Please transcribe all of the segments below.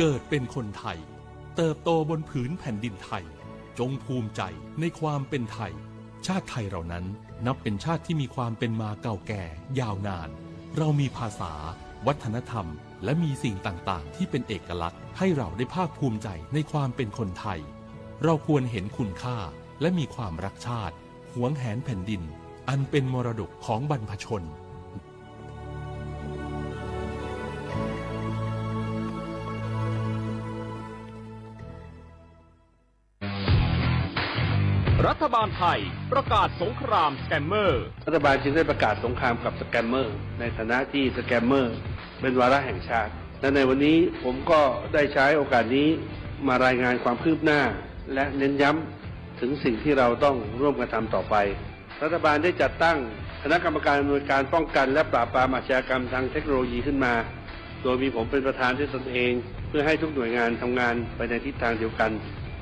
เกิดเป็นคนไทย เติบโตบนผืนแผ่นดินไทย จงภูมิใจในความเป็นไทย ชาติไทยเรานั้นนับเป็นชาติที่มีความเป็นมาเก่าแก่ยาวนาน เรามีภาษา วัฒนธรรม และมีสิ่งต่างๆ ที่เป็นเอกลักษณ์ ให้เราได้ภาคภูมิใจในความเป็นคนไทย เราควรเห็นคุณค่า และมีความรักชาติ หวงแหนแผ่นดิน อันเป็นมรดกของบรรพชน รัฐบาลไทยประกาศสงครามสแกมเมอร์ รัฐบาลจึงได้ประกาศสงครามกับสแกมเมอร์ ในฐานะที่สแกมเมอร์เป็นวาระแห่งชาติ และในวันนี้ผมก็ได้ใช้โอกาสนี้มารายงานความคืบหน้า และเน้นย้ำถึงสิ่งที่เราต้องร่วมกันทำต่อไป รัฐบาลได้จัดตั้งคณะกรรมการอำนวยการป้องกันและปราบปรามอาชญากรรมทางเทคโนโลยีขึ้นมา โดยมีผมเป็นประธานด้วยตนเอง เพื่อให้ทุกหน่วยงานทำงานไปในทิศทางเดียวกัน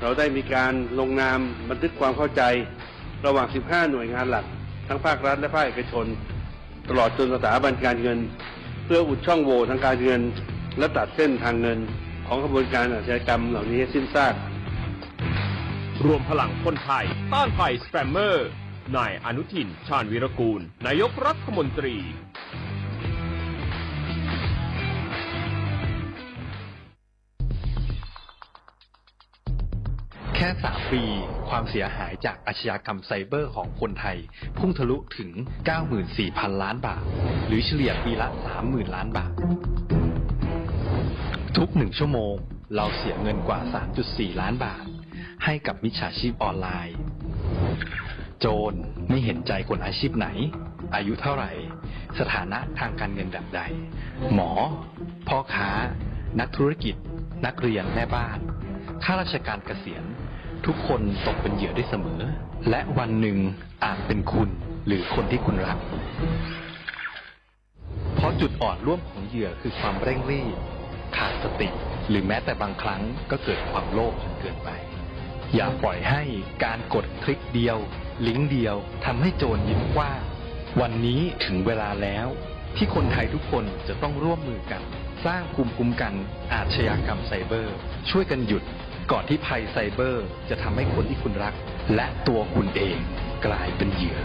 เราได้มีการลงนามบันทึกความเข้าใจ ระหว่าง สิบห้า หน่วยงานหลัก ทั้งภาครัฐและภาคเอกชน ตลอดจนสถาบันการเงิน เพื่ออุดช่องโหว่ทางการเงิน และตัดเส้นทางเงินของขบวนการอาชญากรรมเหล่านี้ให้สิ้นซาก รวมพลังคนไทยต้านภัยสแกมเมอร์ นายอนุทิน ชาญวีรกูล นายกรัฐมนตรี แค่ สาม ปี ความเสียหายจากอาชญากรรมไซเบอร์ของคนไทย พุ่งทะลุถึง เก้าหมื่นสี่พัน ล้านบาท หรือเฉลี่ยปีละ สามหมื่น ล้านบาท ทุกหนึ่งชั่วโมง เราเสียเงินกว่า สามจุดสี่ ล้านบาท ให้กับมิจฉาชีพออนไลน์ โจรไม่เห็นใจคนอาชีพไหน อายุเท่าไหร่ สถานะทางการเงินแบบใด หมอ พ่อค้า นักธุรกิจ นักเรียน แม่บ้าน ข้าราชการเกษียณ ทุกคนตกเป็นเหยื่อได้เสมอ และวันหนึ่งอาจเป็นคุณหรือคนที่คุณรัก เพราะจุดอ่อนร่วมของเหยื่อคือความเร่งรีบ ขาดสติ หรือแม้แต่บางครั้งก็เกิดความโลภจนเกินไป อย่าปล่อยให้การกดคลิกเดียว ลิงก์เดียว ทำให้โจรยิ้มกว้าง วันนี้ถึงเวลาแล้ว ที่คนไทยทุกคนจะต้องร่วมมือกัน สร้างภูมิคุ้มกันอาชญากรรมไซเบอร์ ช่วยกันหยุด ก่อนที่ภัยไซเบอร์จะทำให้คนที่คุณรัก และตัวคุณเองกลายเป็นเหยื่อ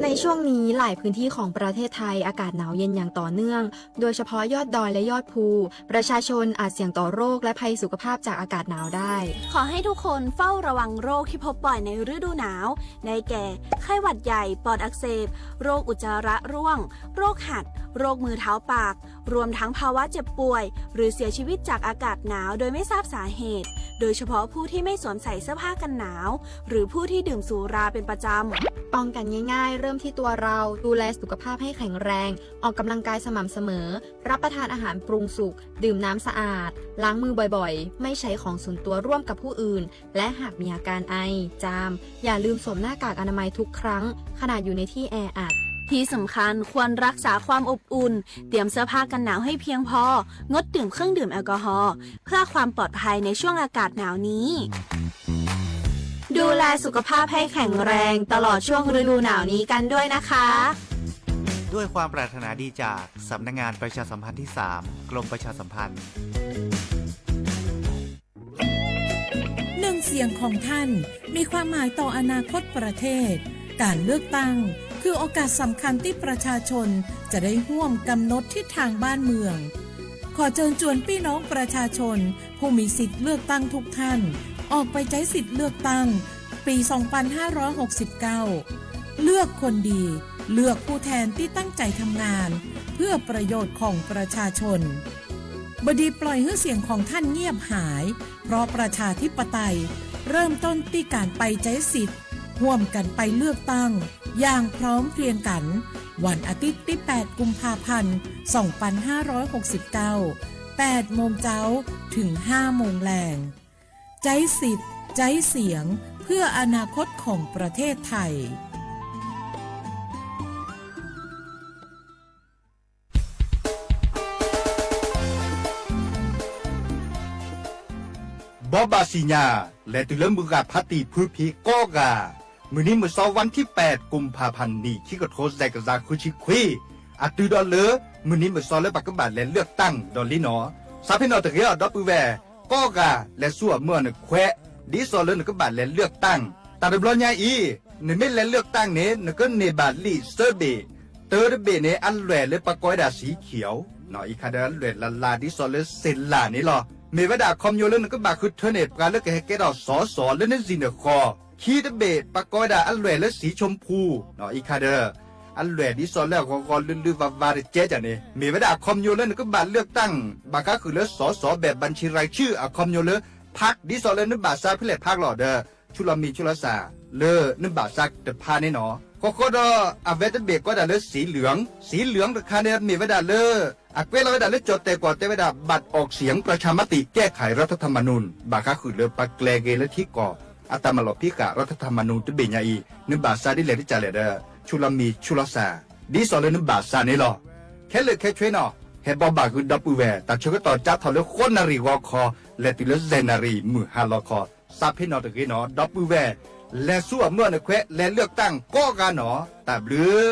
ในช่วงนี้หลายพื้นที่ของประเทศไทยอากาศหนาวเย็นอย่างต่อเนื่อง โดยเฉพาะยอดดอยและยอดภู ประชาชนอาจเสี่ยงต่อโรคและภัยสุขภาพจากอากาศหนาวได้ ขอให้ทุกคนเฝ้าระวังโรคที่พบบ่อยในฤดูหนาว ได้แก่ ไข้หวัดใหญ่ ปอดอักเสบ โรคอุจจาระร่วง โรคหัด โรคมือเท้าปาก รวมทั้งภาวะเจ็บป่วย หรือเสียชีวิตจากอากาศหนาวโดยไม่ทราบสาเหตุ โดยเฉพาะผู้ที่ไม่สวมใส่เสื้อผ้ากันหนาว หรือผู้ที่ดื่มสุราเป็นประจำ ป้องกันง่ายๆ เริ่มที่ตัวเรา ดูแลสุขภาพให้แข็งแรง ออกกำลังกายสม่ำเสมอ รับประทานอาหารปรุงสุก ดื่มน้ำสะอาด ล้างมือบ่อยๆ ไม่ใช้ของส่วนตัวร่วมกับผู้อื่น และหากมีอาการไอ จาม อย่าลืมสวมหน้ากากอนามัยทุกครั้ง ขณะอยู่ในที่แออัด ที่สำคัญควรรักษาความอบอุ่น เตรียมเสื้อผ้ากันหนาวให้เพียงพอ งดดื่มเครื่องดื่มแอลกอฮอล์ เพื่อความปลอดภัยในช่วงอากาศหนาวนี้ ดูแลสุขภาพให้แข็งแรงตลอดช่วงฤดูหนาวนี้กันด้วยนะคะ ด้วยความปรารถนาดีจากสำนักงานประชาสัมพันธ์ที่สาม กรมประชาสัมพันธ์ หนึ่งเสียงของท่านมีความหมายต่ออนาคตประเทศ การเลือกตั้งคือโอกาสสำคัญที่ประชาชนจะได้ร่วมกำหนดทิศทางบ้านเมือง ขอเชิญชวนพี่น้องประชาชนผู้มีสิทธิ์เลือกตั้งทุกท่าน ออกไปใช้สิทธิ์เลือกตั้งปี สองพันห้าร้อยหกสิบเก้า เลือกคนดี เลือกผู้แทนที่ตั้งใจทำงานเพื่อประโยชน์ของประชาชน บ่ดีปล่อยหื้อเสียงของท่านเงียบหาย เพราะประชาธิปไตยเริ่มต้นที่การไปใช้สิทธิ์ ร่วมกันไปเลือกตั้งอย่างพร้อมเพรียงกัน วันอาทิตย์ที่ แปด กุมภาพันธ์ สองพันห้าร้อยหกสิบเก้า แปด โมงเจ๊า ถึง ห้า โมงแลง ใจ๊สิทธิ์ ใจ๊เสียง เพื่ออนาคตของประเทศไทย ဘီဘၣ်စံၣ်ညါ လဲၤတုၤလၢမုၢ်ဂၤဖးတံၢ်ဖုဖံးကိးဂၤ, မုၢ်နံၤမုၢ်စီ วันที่แปด กุมภาพันธ์ နံၣ်ခံကထိ စဲးကစၢ်ဃုဆံခွံ, အတုၤဒီးလၢ မုၢ်နံၤမုၢ်စီလၢပကဘၣ်လဲၤเลือกตั้งဒီးလံနီၤ, စးဖဲနီၣ်တဂ့ၤအီၤ ဒီပုၢ်ဝဲၢ်ကိးဂၤ လဲၤဆူအမုၢ်အနခွဲး, ဒ်သိးလၢနကဘၣ်လဲၤเลือกตั้ง, တၢ်တဘျီညါအံၤ နမ့ၢ်လဲၤเลือกตั้งန့ၣ် နကန့ၢ်ဘၣ်လံာ်သၢဘ့ၣ်, တၢတဘ့ၣ်န့ၣ် အလွဲၢ်လၢပကိးဝဲဒၣ် สีเขียว, အံၤခါဒီးအလွဲၢ်လၢ်လၢ် ဒ်သိးလၢစ့လၢ်န့ၣ်လီၤ. မ့ၢ်ဝဲဒၣ်အခီပညီလၢနကဘၣ်ဃုထၢန့ၢ် ပှၤလၢကဟဲကဲထီၣ်စီၤစီၤလၢနစံၣ်နဃီၤ, ခံတဘ့ၣ် ပကိးဝဲဒၣ်အလွဲၢ်လၢ สีชมพู, အံၤခါဒီး အလွဲၢ်ဒ်သိးလၢအဂီၤဂီၤလုၢ်လုၢ်ဝါဝါတကဲကန့ၣ် မ့ၢ်ဝဲဒၣ်အခီပညီလၢနကဘၣ်เลือกตั้ง ဘၣ်ဃးဃုာ်လၢစီၤစီၤ แบบบัญชีรายชื่อ အခီပညီလၢ พรรค ဒ်သိးလၢနဘၣ်စးဖဲလဲၣ် พรรค လီၤဒီး ဆူလီၤမံၤဆူလီၤစၢ် လၢနဘၣ်စးတဖၣ်န့ၣ်နီၤ, ဃီဃီဒီး အဝဲတဘ့ၣ်ကိးဒၣ်လၢ สีเหลือง, สีเหลือง တခါန့ၣ် မ့ၢ်ဝဲဒၣ်လၢ အကွဲးလီၤဝဲဒၣ်လၢကၠီၣ်တဲၣ်ကွီၢ်တဲဝဲဒၣ် บัตรออกเสียงประชามติแก้ไขรัฐธรรมนูญ ဘၣ်ဃးဃုာ်လၢပကျဲၤဂ့ၤလၢထံကီၢ် အတၢ်မၤလီၢ်ဖံးဃာ် รัฐธรรมนูญ တဘ့ၣ်ညါအံၤ နဘၣ်စးဒ်လဲၣ်တကးလဲၣ်ဒီး ဆူလီၤမံၤဆူလီၤစၢ် ဒ်သိးလၢနဘၣ်စးန့ၣ်လီၤ. ခဲလၢာ်ခဲဆ့နီၤ, ဟဲဘီဘၣ်ဃုာ်ဒီပုၢ်ဝဲၢ် တၢ်ဆၢကတီၢ်ကၠါထီၣ်လၢဃိးနၣ်ရံၣ်ဂီၤခီ လဲၤတုၤလၢယဲၢ်နၣ်ရံၣ်မုၢ်ဟါလီၤခီ, စးဖဲနီၣ်တဂ့ၤနီၤ ဒီပုၢ်ဝဲၢ် လဲၤဆူအမုၢ်အနခွဲး လဲၤเลือกตั้งကိးဂၤနီၤ, တၢ်ဘျုး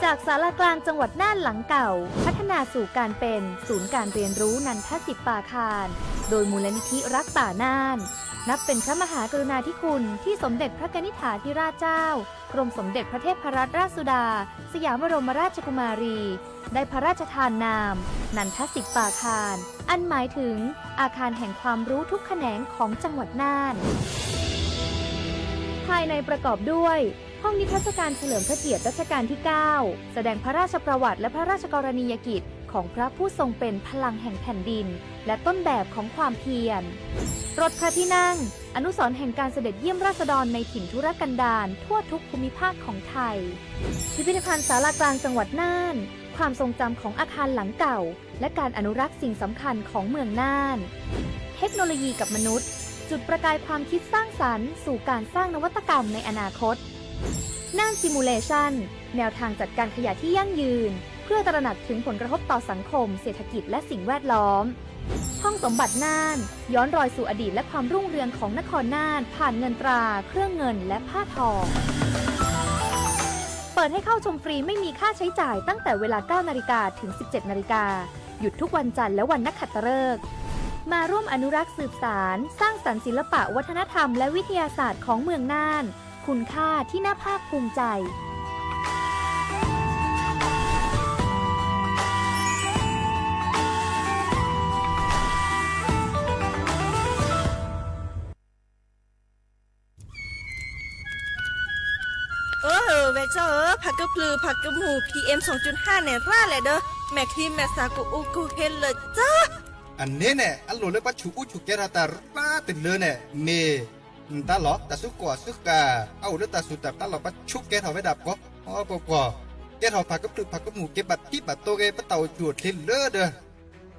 จากศาลากลางจังหวัดน่านหลังเก่า พัฒนาสู่การเป็นศูนย์การเรียนรู้นันทสิปปาคาร โดยมูลนิธิรักป่าน่าน นับเป็นพระมหากรุณาธิคุณที่สมเด็จพระกนิษฐาธิราชเจ้า กรมสมเด็จพระเทพรัตนราชสุดา สยามบรมราชกุมารี ได้พระราชทานนาม นันทสิปปาคาร อันหมายถึงอาคารแห่งความรู้ทุกแขนงของจังหวัดน่าน ภายในประกอบด้วย ห้องนิทรรศการเฉลิมพระเกียรติรัชกาลที่ เก้า แสดงพระราชประวัติและพระราชกรณียกิจของพระผู้ทรงเป็นพลังแห่งแผ่นดิน และต้นแบบของความเพียร รถพระที่นั่ง อนุสรณ์แห่งการเสด็จเยี่ยมราษฎรในถิ่นทุรกันดารทั่วทุกภูมิภาคของไทย พิพิธภัณฑ์ศาลากลางจังหวัดน่าน ความทรงจำของอาคารหลังเก่า และการอนุรักษ์สิ่งสำคัญของเมืองน่าน เทคโนโลยีกับมนุษย์ จุดประกายความคิดสร้างสรรค์สู่การสร้างนวัตกรรมในอนาคต น่าน Simulation แนวทางจัดการขยะที่ยั่งยืน เพื่อตระหนักถึงผลกระทบต่อสังคม เศรษฐกิจ และสิ่งแวดล้อม ห้องสมบัติน่าน ย้อนรอยสู่อดีตและความรุ่งเรืองของนครน่าน ผ่านเงินตรา เครื่องเงิน และผ้าทอง เปิดให้เข้าชมฟรีไม่มีค่าใช้จ่ายตั้งแต่เวลา เก้านาฬิกา ถึง สิบเจ็ดนาฬิกา หยุดทุกวันจันทร์และวันนักขัตฤกษ์ มาร่วมอนุรักษ์สืบสาน สร้างสรรค์ศิลปะวัฒนธรรมและวิทยาศาสตร์ของเมืองน่าน คุณค่าที่น่าภาคภูมิใจ အၢ ဝဲၢ်ကၠီဧၢ, ဖးကဖျုးဖးကမူၣ် PM စူၣ်ဟၣ်န့ၣ် ရၣ်လဲၣ်ဒီး မဲာ်ချံမဲာ်သၣ်ကအိၣ်ကဟ့လၢာ်ကၠီ. အန့ၣ်န့ၣ် အလိၣ်လၢပှၤဆူးအူဆူးကဲထီၣ်တၢ်ရၣ်တလၢန့ၣ် မ့ၢ် တၢ်လီၢ် တၢ်စုကဝဲၤစုဃာ် အအိၣ်လၢတၢ်စူၢ်တၢ်ပျၢ်လီၤ ပှၤဆူးကဲထီၣ်ဝဲဒၣ်ပှၤ ပှၤပှၤ ကဲထီၣ်ဖးကဖျုးဖးကမူၣ် ကဲဘၣ်ထံဘၣ်တိၢ်ဂ့ၤ ပတၢ်အိၣ်ဆူၣ်အိၣ်ချ့လၢ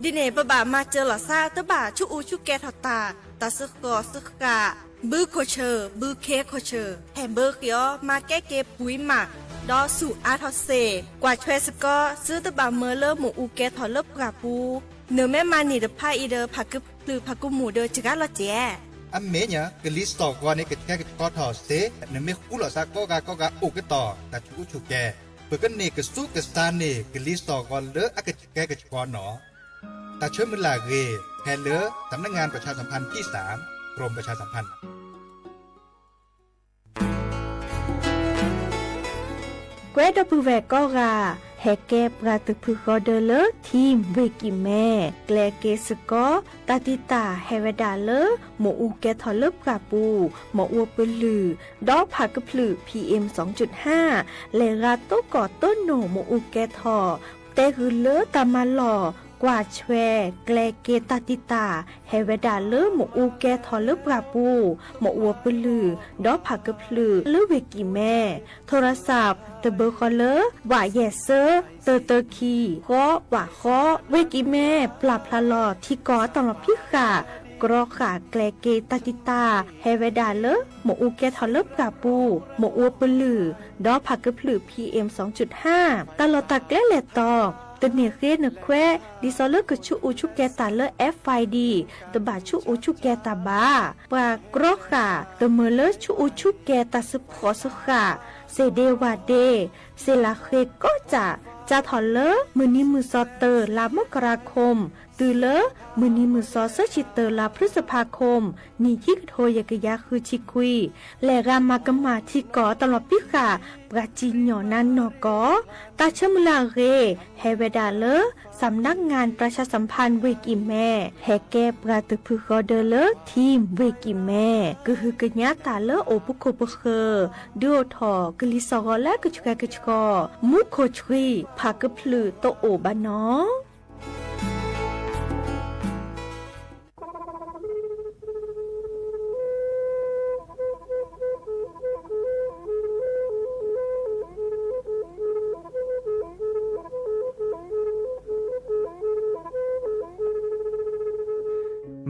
ဒီး ဒ်န့ၣ် ပဘၣ်မၤစၢၤလီၤသး တဘၣ်ဆူးအူဆူးကဲထီၣ်တၢ် တၢ်စုကဝဲၤစုဃာ် ဘုခိၣ်ဆၢၣ် ဘုခ့ခိၣ်ဆၢၣ် ဟဲဘၢဃ့အီၤ မၤကဲက့ၤပှံၤမး ဒီးဆူးအါထီၣ်စ့ၢ် ကွၢ်ထွဲစ့ၢ်ကီး သုတဘၣ်မၢလၢမ့ၣ်အူကဲထီၣ်လၢပှၢ်ပူၤ နမ့ၢ်မၤန့ၢ်တဖၣ်အံၤဒီး ဖးကဖျုးဖးကမူၣ်ဒီး စှၤလီၤကဲ အမ့ၢ်ညါ ကလံၤစိးဂီၤန့ၣ် ကဆှဲကဆှီထီၣ်စ့ၢ် နမ့ၢ်ဃူလိာ်သးကိးဂၤကိးဂၤအိၣ်ကတီၢ် တၢ်ဆူးအူဆူးကဲ ပကန့ၢ်ကစူးကစၢ်န့ၢ် ကလံၤစိးဂီၤလၢအကဆှဲကဆှီနီၤ တၢ်ဆၢမုၢ်လၢ်အဂ့ၢ် ဖဲလၢ สำนักงานประชาสัมพันธ์ที่สาม กรมประชาสัมพันธ์ ကွဲဒီပုၢ်ဝဲၢ်ကိးဂၤ ဟဲကဲပှၤတဖုဃီဒၢလၢ ထံၣ်ဝ့ၢ်ကံၢ်မဲ ကျဲက့ၤစ့ၢ်ကီး တၢ်တံာ်တာ်ဟဲဝဲဒၣ်လၢ မ့ၣ်အူကဲထီၣ်လၢပှၢ်ပူၤ မ့ၣ်အူပလုၢ် ဒီးဖးကဖျုး PM စူၣ်ဟၣ် လဲၤရၤတိၢ်ကီၢ်တိၢ်နိာ်မ့ၣ်အူကဲထီၣ် တဲဃုာ်လၢတၢ်မၤလီၢ် ကွၢ်ထွဲ ကျဲက့ၤတၢ်တံာ်တာ် ဟဲဝဲဒၣ်လၢမ့ၣ်အူကဲထီၣ်လၢပှၢ်ပူၤ မ့ၣ်အူပလုၢ် ဒီးဖးကဖျုးလၢဝ့ၢ်ကံၢ်မဲ ထိရစး တဘၢဃီလၢ ဝးယဲၢ်စၢ တၢတၢခံ ဃိးဝးဃိး ဝ့ၢ်ကံၢ်မဲ ပျၢ်ဖျါလီၤထံကီၢ်အတၢ်လီၢ်ဖံးဃာ် ကြီဃာ်ကျဲက့ၤတၢ်တံာ်တာ် ဟဲဝဲဒၣ်လၢ မ့ၣ်အူကဲထီၣ်လၢပှၢ်ပူၤ မ့ၣ်အူပလုၢ် ဒီးဖးကဖျုး PM စူၣ်ဟၣ် တၢ်လီၢ်တၢ်ကျဲလဲၤတီၤ တန့ၢ်ဃ့နခွဲး ဒ်သိးလၢကဆူးအူဆူးကဲၤတၢ်လၢ F I D တဘၣ်ဆူးအူဆူးကဲၤတၢ်ဘၣ်. ပှၤကြီဃာ် တမုာ်လၢဆူးအူဆူးကဲၤတၢ်စၢဖှီၣ်စၢဃာ် စ့ၢ်ဒ့ဝၣ်ဒ့ စ့ၢ်လၢဃ့ကိးစၢ် စးထီၣ်လၢမုၢ်နံၤမုၢ်သီတၢ်လါမကရၤခိၣ် တုၤလၢ မုၢ်နံၤမုၢ်သီသၢဆံတၢ်လါဖြံစဖးခိၣ် နံၣ်ခံကထိယဲၢ်ကယၤဃုဆံခွံ လဲၤဂၤမၤကမၣ်ထံကီၢ်အတၢ်လီၢ်ဖံးဃာ် ပှၤစံၣ်ညီၣ်နါနီၢ်ကီၢ် တၢ်ဆၢမုၢ်လၢ်အဂ့ၢ် ဟဲဝဲဒၣ်လၢ สำนักงานประชาสัมพันธ์ ဝ့ၢ်ကံၢ်မဲ ဟဲကဲပှၤတဖုဃီဒၢလၢ team ဝ့ၢ်ကံၢ်မဲ ကဟုကညးတၢ်လၢအိၣ်ပူၤခိၣ်ပဃၢၤ ဒုးအိၣ်ထီၣ်ကလံၤစှီၢ်ဂီၤလၢကဆှဲကဆှီ မူခိၣ်ဆှံ ဖးကဖျုးတအိၣ်ဘၣ်နီၤ.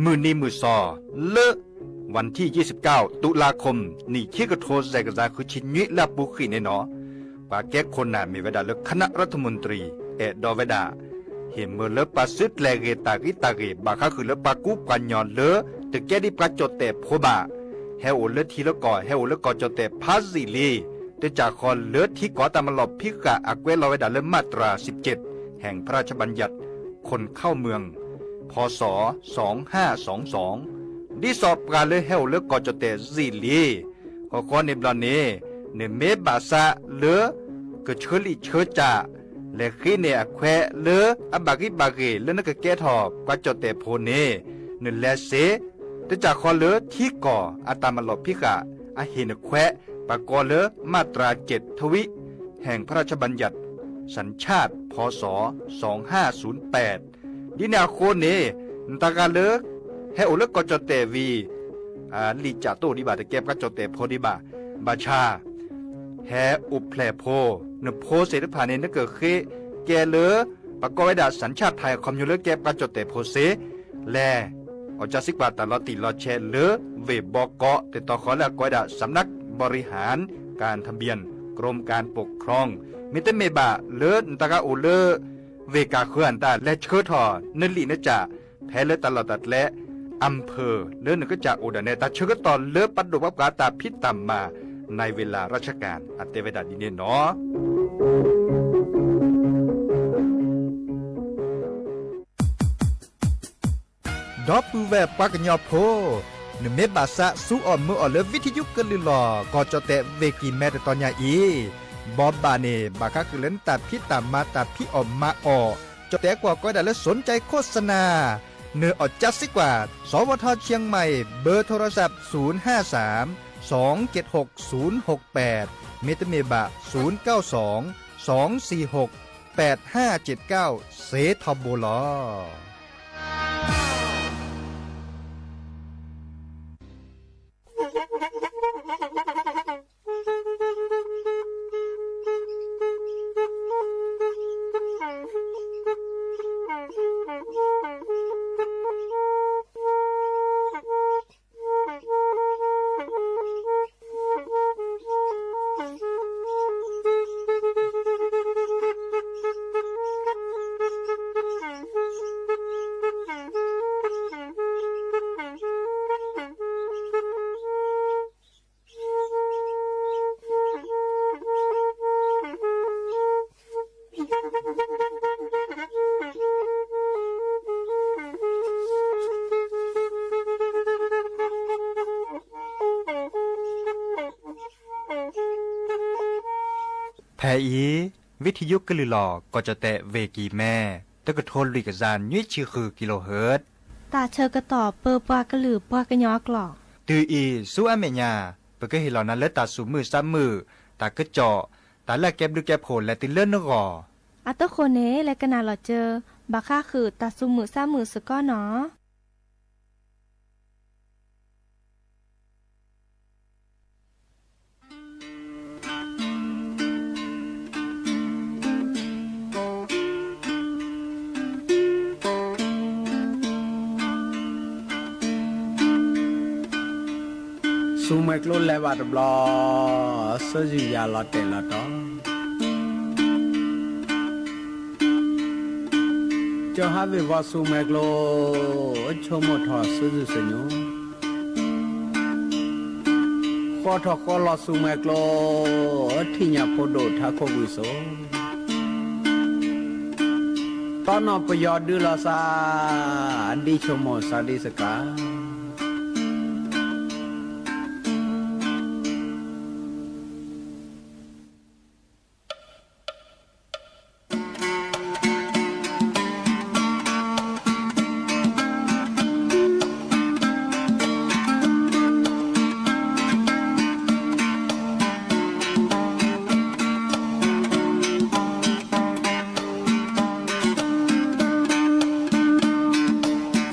မုၢ်နံၤမုၢ်သီ လၢ วันที่ยี่สิบเก้า ตุลาคม နံၣ်ခံကထိယဲၢ်ကယၤဃုဆံနွံလၢအပူၤဃံးန့ၣ်နီၤ ပှၤကဲခိၣ်နၢ်မ့ၢ်ဝဲဒၣ်လၢ คณะรัฐมนตรี အဲၣ်ဒိးဝဲဒၣ် ဟ့ၣ်မၢလၢပှၤစုကျဲၤဂ့ၤတၢ်ဂံၢ်တၢ်ဂ့ၢ် ဘၣ်ဃးဃုာ်လၢပှၤကူပှၤကညီလၢ တကဲဒ်ပှၤကၠီၣ်တဲၣ်ဖိဘၣ် ဟဲအိၣ်လၢထံလၢကီၢ် ဟဲအိၣ်လၢကီၢ်ကၠီၣ်တဲၣ်ဖးယံာ်လံ တကးဃီလၢထံကီၢ်တၢ်မၤလီၢ်ဖံးဃာ်အကွဲးလီၤဝဲဒၣ်လၢ มาตราสิบเจ็ด แห่งพระราชบัญญัติคนเข้าเมือง พ.ศ. สองห้าสองสอง ဒ်သိးပှၤလၢဟဲအိၣ်လၢကီၢ်ကၠီၣ်တဲၣ်ယံာ်လံ ဃီဃီန့ၣ်ဘျီန့ၣ် နမ့ၢ်ဘၣ်ဆၣ်လၢ ကဆၢလံာ်ဆၢစၢ် လဲၤဃ့န့ၢ်အခွဲးလၢအဘၣ်ဂံၢ်ဘၣ်ဂ့ၤလၢနကကဲထီၣ်ပှၤကၠီၣ်တဲၣ်ဖိန့ၣ် နလဲၤစ့ တကးဃီလၢထံကီၢ်အတၢ်မၤလီၢ်ဖံးဃာ် အဟ့ၣ်နခွဲး ပကိးလၢ มาตราเจ็ด ทวิ แห่งพระราชบัญญัติสัญชาติ พ.ศ. สองห้าศูนย์แปด ဒ်န့ၣ်အဃိန့ၣ် နတၢ်ဂၤလၢ ဟဲအိၣ်လၢကီၢ်ကၠီၣ်တဲၣ်ဝံၤ လံာ်ကၠးတအိၣ်ဒံးဘၣ် တကဲပှၤကၠီၣ်တဲၣ်ဖိဒံးဘၣ် ဘၣ်ဆၣ် ဟဲအိၣ်ဖျဲၣ်ဖိ နဖိသ့ၣ်တဖၣ်န့ၣ် နကဃ့ကဲလၢ ပကိးဝဲဒၣ် สัญชาติไทย အခီပညီလၢကဲပှၤကၠီၣ်တဲၣ်ဖိစ့ လဲၤ အီၣ်ကၢစံကွၢ်တၢ်လီၤတံၢ်လီၤဆဲးလၢ ဝ့ၢ်ဘီကီး တတီၤဃီလၢအကိးဝဲဒၣ် สำนักบริหารการทะเบียน กรมการปกครอง မ့တမ့ၢ်ဘၣ်လၢနတၢ်ဂၤအိၣ်လၢ ဝ့ၢ်ကၢ်ဃၢၤအတၢ် လဲၤဆှၢထီၣ်နလံာ်နကၠး ဖဲလၢတၢ်လီၢ်တၢ်ကျဲ อำเภอ လၢနကစၢ်အိၣ်ဒၣ်နဲ တၢ်ဆၢကတီၢ်လၢပဒိၣ်ပှၤပှၤတၢ်ဖံးတၢ်မၤ ในเวลาราชการ အတဲဝဲဒၣ်ဒ်န့ၣ်နီၤ. ဒီပုၢ်ဝဲၢ်ပှၤကညီဖိ, နမ့ၢ်ဘၣ်သးစူအီၣ်မၢအီၣ်လၢ ဝံထယုကလုၢ်လီၢ် ကီၢ်ကၠီၣ်တဲၣ်ဝ့ၢ်ကံၢ်မဲတတီၤညါအံၤ, ဘီဘၣ်န့ၣ် ဘၣ်ဃးဃုာ်လၢနတၢ်ဖံးတၢ်မၤတၢ်ဖံးအီၣ်မၤအီၣ်, ကၠီၣ်တဲၣ်ကွီၢ်ကိးဝဲဒၣ်လၢ สนใจโฆษณา နၢ်အီၣ်ကၢစံကွၢ် สวท เชียงใหม่ เบอร์โทรศัพท์ ศูนย์ห้าสาม สองเจ็ดหก ศูนย์หกแปด မ့တမ့ၢ်ဘၣ် ศูนย์เก้าสอง สองสี่หก แปดห้าเจ็ดเก้า စ့ထီဘိလီၤ. ဖဲအံၤ ဝံထယုကလုၢ်လီၢ် ကီၢ်ကၠီၣ်တဲၣ်ဝ့ၢ်ကံၢ်မဲ တကထိလွံၢ်ကယၤနွံဆံဃု kilohertz တၢ်ဆၢကတီၢ်ပၢပှၤကလုာ်ပှၤကညီအကျိာ်, တုၤအံၤဆူအမဲာ်ညါ ပကဟ့ၣ်လီၤနၤလၢတၢ်သူၣ်မုာ်သးမုာ်, တၢ်ကစီၣ်, တၢ်လၢအကဲဘျုးကဲဖှိၣ်လဲၤတုၤလၢနဂီၢ်, အတဃိန့ၣ် လဲၤကနၣ်လီၤစၢၤ ဘၣ်ဃးဃုာ်တၢ်သူၣ်မုာ်သးမုာ်စ့ၢ်ကီးနီၤ. ဆူမဲာ်ကျိလဲၤဘၣ်တဘျီ, ဆၢယုၢ်ယၤလီၤတဲာ်လီၤတီၤ. ကၠီၤဟါဝ့ၢ်ဝီဆူမဲာ်ကျိ, ဆိကမိၣ်ထီၣ်စုဆူၣ်စညိ, ဃီထီၣ်ဃီလီၤဆူမဲာ်ကျိ, ထံၣ်ညၣ်ဖိဒိၣ်ထးခိၣ်ကွံာ်စိ, တီနီၢ်ပယီၤဒုးလီၤစၢ်, ဒ်ဆိကမိၣ်စၢ်ဒ်စကၤ.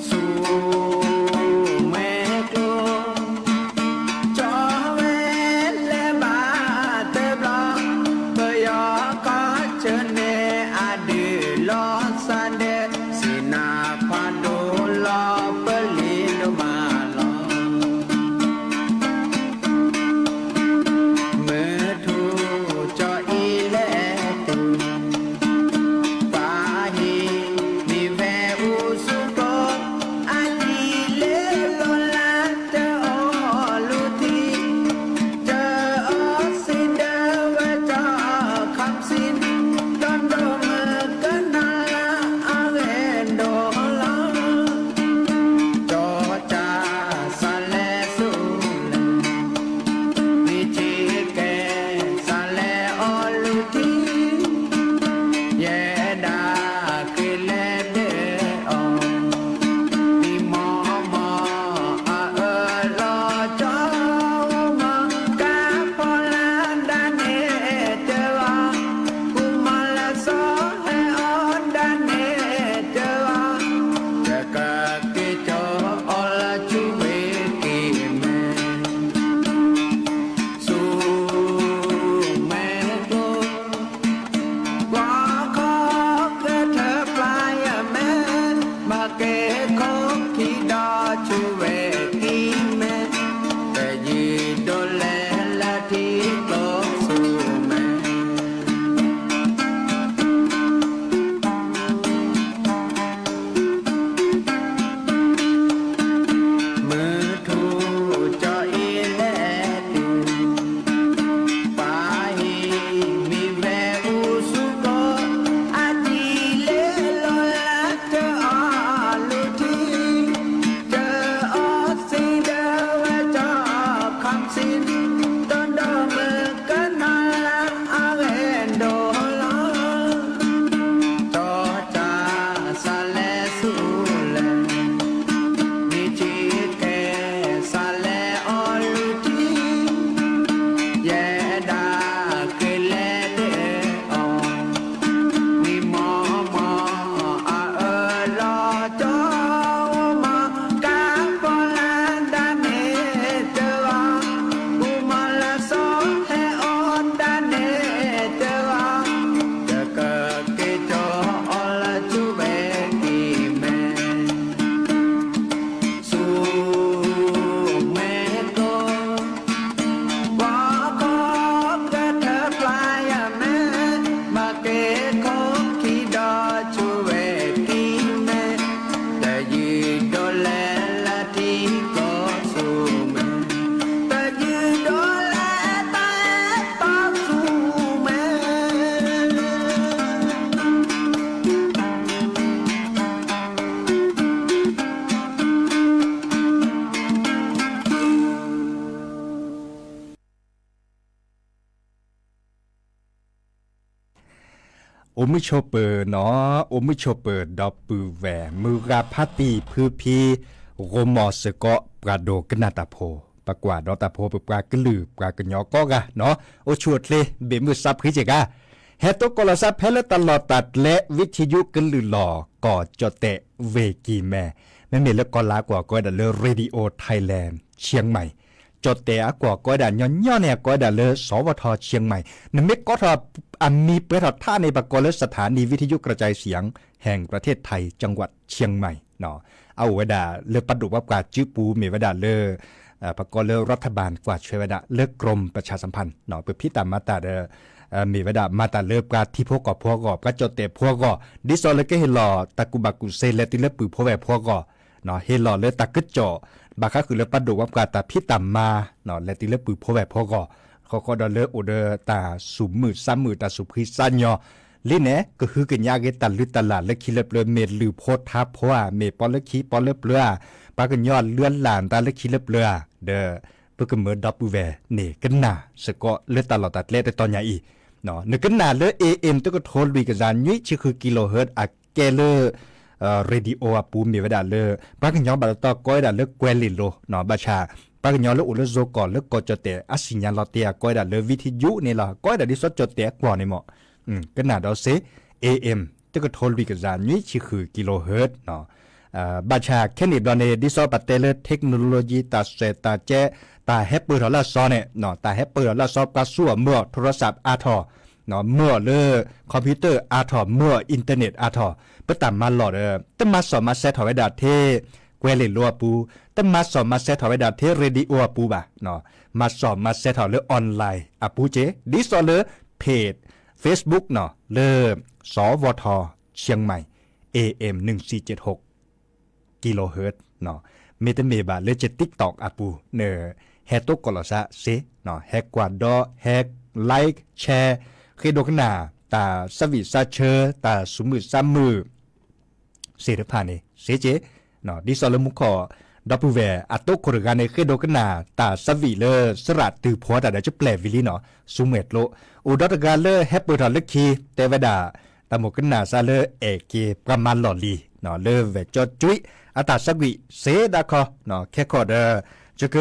ဆူမဲာ်ကျိ, ကၠီၤဝဲလဲၤဘၣ်တဘျီ, ပယီၤကီၢ်ဆၢန့ၣ် အဒုးလီၤစၢ်ဒဲး, စံးနၢ်ဖးဒိၣ်လီၤပလံၤဒိၣ်မးလီၤ. မုၢ်ထူၣ်ကၠီၤအံၤလဲၤတုၤ, ပှၤဟံၣ်မံၤဝဲအိၣ်ဆူကျိ, အကံၣ်လ့လိၤလၢတအီၣ်လူၤထံ, တအီၣ်စံဒၢဝဲကၠီခီၣ်စံ, ဒီဒိၣ်မုၢ်ကနၣ်လၢအဂ့ၤဒိၣ်လီၤ. ကၠီၤကၠၢ်စးလဲၤဆူလဲၣ်, မ့ၢ်ဆံးကဲစးလဲၤအီၣ်လူၤထံ, ယဲဒၣ်က့ၤလဲၤဒၢးအီၣ်, မံမီၢ်မီၢ်အအၢလီၤကၠီၤမီၢ်, ကါဖီလာ်ဒၣ်န့ၣ်တဂီၤ, ကူမီၢ်လၢစီၤဟဲအီၣ်ဒၣ်န့ၣ်တဂီၤ, တကက့ၤကၠီၤအီၣ်လၢဆူဝ့ၢ်ကံၢ်မဲ, ဆူမဲာ်ကျိ, ကွၢ်ခီကထၢဖျါယမဲ, ဘၣ်က့ၤခိၣ်ခံဒီးဆူဝ့ၢ်ကံၢ်မဲ, တယံၤဒိးလဲၤလၢထံကျိဆူမဲာ် မုၢ်ထူၣ်ကၠီၤအံၤလဲၤတုၤ, ပှၤဟံၣ်မံၤဝဲအိၣ်ဆူကျိ, အကံၣ်လ့လိၤလၢတအီၣ်လူၤထံ, တအီၣ်စံဒၢဝဲကၠီခီၣ်စံ, ဒီဒိၣ်မုၢ်ကနၣ်လၢအဂ့ၤဒိၣ်လီၤ. ကၠီၤကၠၢ်စးလဲၤဆူလဲၣ်, မ့ၢ်ဆံးကဲစးလဲၤအီၣ်လူၤထံ, ယဲဒၣ်က့ၤလဲၤဒၢးအီၣ်, မံမီၢ်မီၢ်အအၢလီၤကၠီၤမီၢ်, ကါဖီလာ်ဒၣ်န့ၣ်တဂီၤ, ကူမီၢ်လၢစီၤဟဲအီၣ်ဒၣ်န့ၣ်တဂီၤ, တကက့ၤကၠီၤအီၣ်လၢဆူဝ့ၢ်ကံၢ်မဲ, ဆူမဲာ်ကျိ, ကွၢ်ခီကထၢဖျါယမဲ, ဘၣ်က့ၤခိၣ်ခံဒီးဆူဝ့ၢ်ကံၢ်မဲ, တယံၤဒိးလဲၤလၢထံကျိဆူမဲာ်, တယံၤဒိးလဲၤတၢ်အဲၣ်တီဆူမဲာ် အိၣ်မုာ်ဆိးပၢၤနီၤ, အိၣ်မုာ်ဆိးပၢၤဒီပုၢ်ဝဲၢ် မုၢ်ဂၤဖါတံၢ်ဖုဖံ, ဂီၤမီၤစ့ၢ်ကီး ပှၤဒိကနၣ်တၢ်ဖိ, ပကွၢ်ဒီးတၢ်ဖိ ပပှၤကလုာ် ပှၤကညီကိးဂၤနီၤ, အိၣ်ဆူၣ်အိၣ်ချ့ ဘ့ၣ်မုၢ်ဆါဖှံစ့ၢ်ကီး, ဟဲတိကိးလီၤစၢ်ဖဲလၢတၢ်လီၢ်တၢ်ကျဲ ဝံထံယူ ကလုာ်လီၤကီၢ် ကၠီၣ်တဲၣ်ဝ့ၢ်ကံၢ်မဲ, မ့မ့ၢ်လၢကီၢ်လါကွီၢ်ကိးဝဲဒၣ်လၢ Radio Thailand เชียงใหม่, ကၠီၣ်တဲၣ်အကွီၢ်ကိးဝဲဒၣ်ညီညီန့ၣ် ကိးဝဲဒၣ်လၢ สวท เชียงใหม่, နမ့ၢ်ကိးထီၣ်အမံၤပှဲၤထီၣ်ထါန့ၣ် ပကိးလၢ สถานีวิทยุกระจายเสียงแห่งประเทศไทย จังหวัดเชียงใหม่ အအိၣ်ဝဲဒၣ်လၢပဒိၣ်ပှၤပှၤစုပူၤ မ့ၢ်ဝဲဒၣ်လၢ ပကိးလၢ รัฐบาล ကွၢ်ဆၢၣ်ဝဲဒၣ်လၢ กรมประชาสัมพันธ์ ပဖံးတၢ်မၤတၢ်ဒီး မ့ၢ်ဝဲဒၣ်မၤတၢ်လၢပှၤထံဖိကီၢ်ဖိအဂီၢ် ပှၤကၠီၣ်တဲၣ်ဖိအဂီၢ် ဒ်သိးလၢကဟ့ၣ်လီၤတၢ်ကူၣ်ဘၣ်ကူၣ်သ့လဲၤတုၤလၢပုၢ်ဖိဝဲၢ်ဖိအဂီၢ် ဟ့ၣ်လီၤလၢတၢ်ကစီၣ် ဘၣ်ဃးဃုာ်လၢပှၤဒိၣ်ပှၤပှၢ်တၢ်ဖံးတၢ်မၤ လဲၤတုၤလၢပုၢ်ဖိဝဲၢ်ဖိအဂီၢ် ဃီဃီဒီးလၢအိၣ်ဒီးတၢ်ဆူၣ်မုာ်သးမုာ် တၢ်ဆူၣ်ဖှံသးညီ လံန့ၣ် ကဟုကညးက့ၤတၢ်လုၢ်တၢ်လၢ်လၢခံလၢပျၢၤ မ့ၢ်လုၢ်ဖိထါဖိဧါ မ့ၢ်ပီလၢခံပီလၢပျၢၤဧါ ပှၤကညီလုၢ်အလၢ်တၢ်လၢခံလၢပျၢၤဧါ ဒီး ပကမၢဒီပုၢ်ဝဲၢ်န့ၣ် ကနၣ်စ့ၢ်ကီးလၢတၢ်လီၢ်တၢ်ကျဲတတီၤညါအံၤ နကနၣ်လၢ เอเอ็ม တကထိလွံၢ်ကယၤနွံဆံဃု kilohertz အကဲလၢ radio အပူၤ မ့ၢ်ဝဲဒၣ်လၢ ပှၤကညီဘၣ်တတီကိးဝဲဒၣ်လၢကွဲၤလ့ၣ်လိၤ ဘၣ်ဆၣ် ပှၤကညီလၢအိၣ်လၢယိၤကီၢ်လၢကီၢ်ကၠီၣ်တဲၣ် အစံၣ်ညါလီၤတ့ၢ်အကိးဝဲဒၣ်လၢ ဝံထယု န့ၣ်လီၤ ကိးဝဲဒၣ်ဒ်သိးကၠီၣ်တဲၣ်အကွီၢ်န့ၣ်မ့ၢ် ကနၣ်ဒီးစ့ เอเอ็ม တကထိလွံၢ်ကယၤနွံဆံဃု kilohertz ဘၣ်ဆၣ်ခဲန့ၣ်ဘျီန့ၣ် ဒ်သိးပတဲလၢ technology တၢ်စဲးတၢ်ကဲ တၢ်ဟဲပၢၢ်ထီၣ်လၢအစီန့ၣ် တၢ်ဟဲပၢၢ်ထီၣ်လၢအစီ ပှၤစူၢ်အီၤမၢအီၤ โทรศัพท์ အါထီၣ် မၢအီၤလၢ computer အါထီၣ် မၢအီၤ internet အါထီၣ် ပတၢ်မၤလီၢ်ဒီး တမၤစီၣ်မၤစဲထီၣ်ဝဲဒၣ်ထဲ ကွဲၤလ့ၣ်လိၤအပူၤ တမၤစီၣ်မၤစဲထီၣ်ဝဲဒၣ်ထဲ radio အပူၤဘၣ် မၤစီၣ်မၤစဲထီၣ်လၢ online အပူၤက့ ဒ်သိးလၢ page Facebook န့ၣ် လၢ สวท เชียงใหม่ เอเอ็มหนึ่งสี่เจ็ดหก kilohertz မ့တမ့ၢ်ဘၣ်လၢက TikTok အပူၤ နဟဲတိကိၢ်လီၤစးစ့ ဟဲကွၢ်ဒီး ဟဲ like share ဃ့ဒိကနၣ် တၢ်သးဝံၣ်သးဆၢ တၢ်ဆူၣ်မုာ်သးမုာ် သ့ၣ်တဖၣ်န့ၣ် စ့က့ ဒ်သိးလၢမူခိၣ် ဒီပုၢ်ဝဲၢ်အတိခိၣ်တဂၤန့ၣ် ဃ့ဒိကနၣ် တၢ်သးဝံၣ်လၢသရၣ်တုၤဖီတၢ်ဒီး ကပျဲၢ်ဝံၤလံန့ၣ် ဆူမဲာ်ကျိ အိၣ်ဒီးတဂၤလၢဟဲပၢၢ်ထီၣ်လၢခံ တဲဝဲဒၣ် တၢ်မိၣ်ကနၣ်စးလၢအဲၣ်က့ၤပှၤမၤလီၢ်လံၤ လၢဝဲၢ်ကၠီကွံ အတၢ်သးဝံၣ်စ့ဒၣ်ခီ ခဲခီဒီး ယက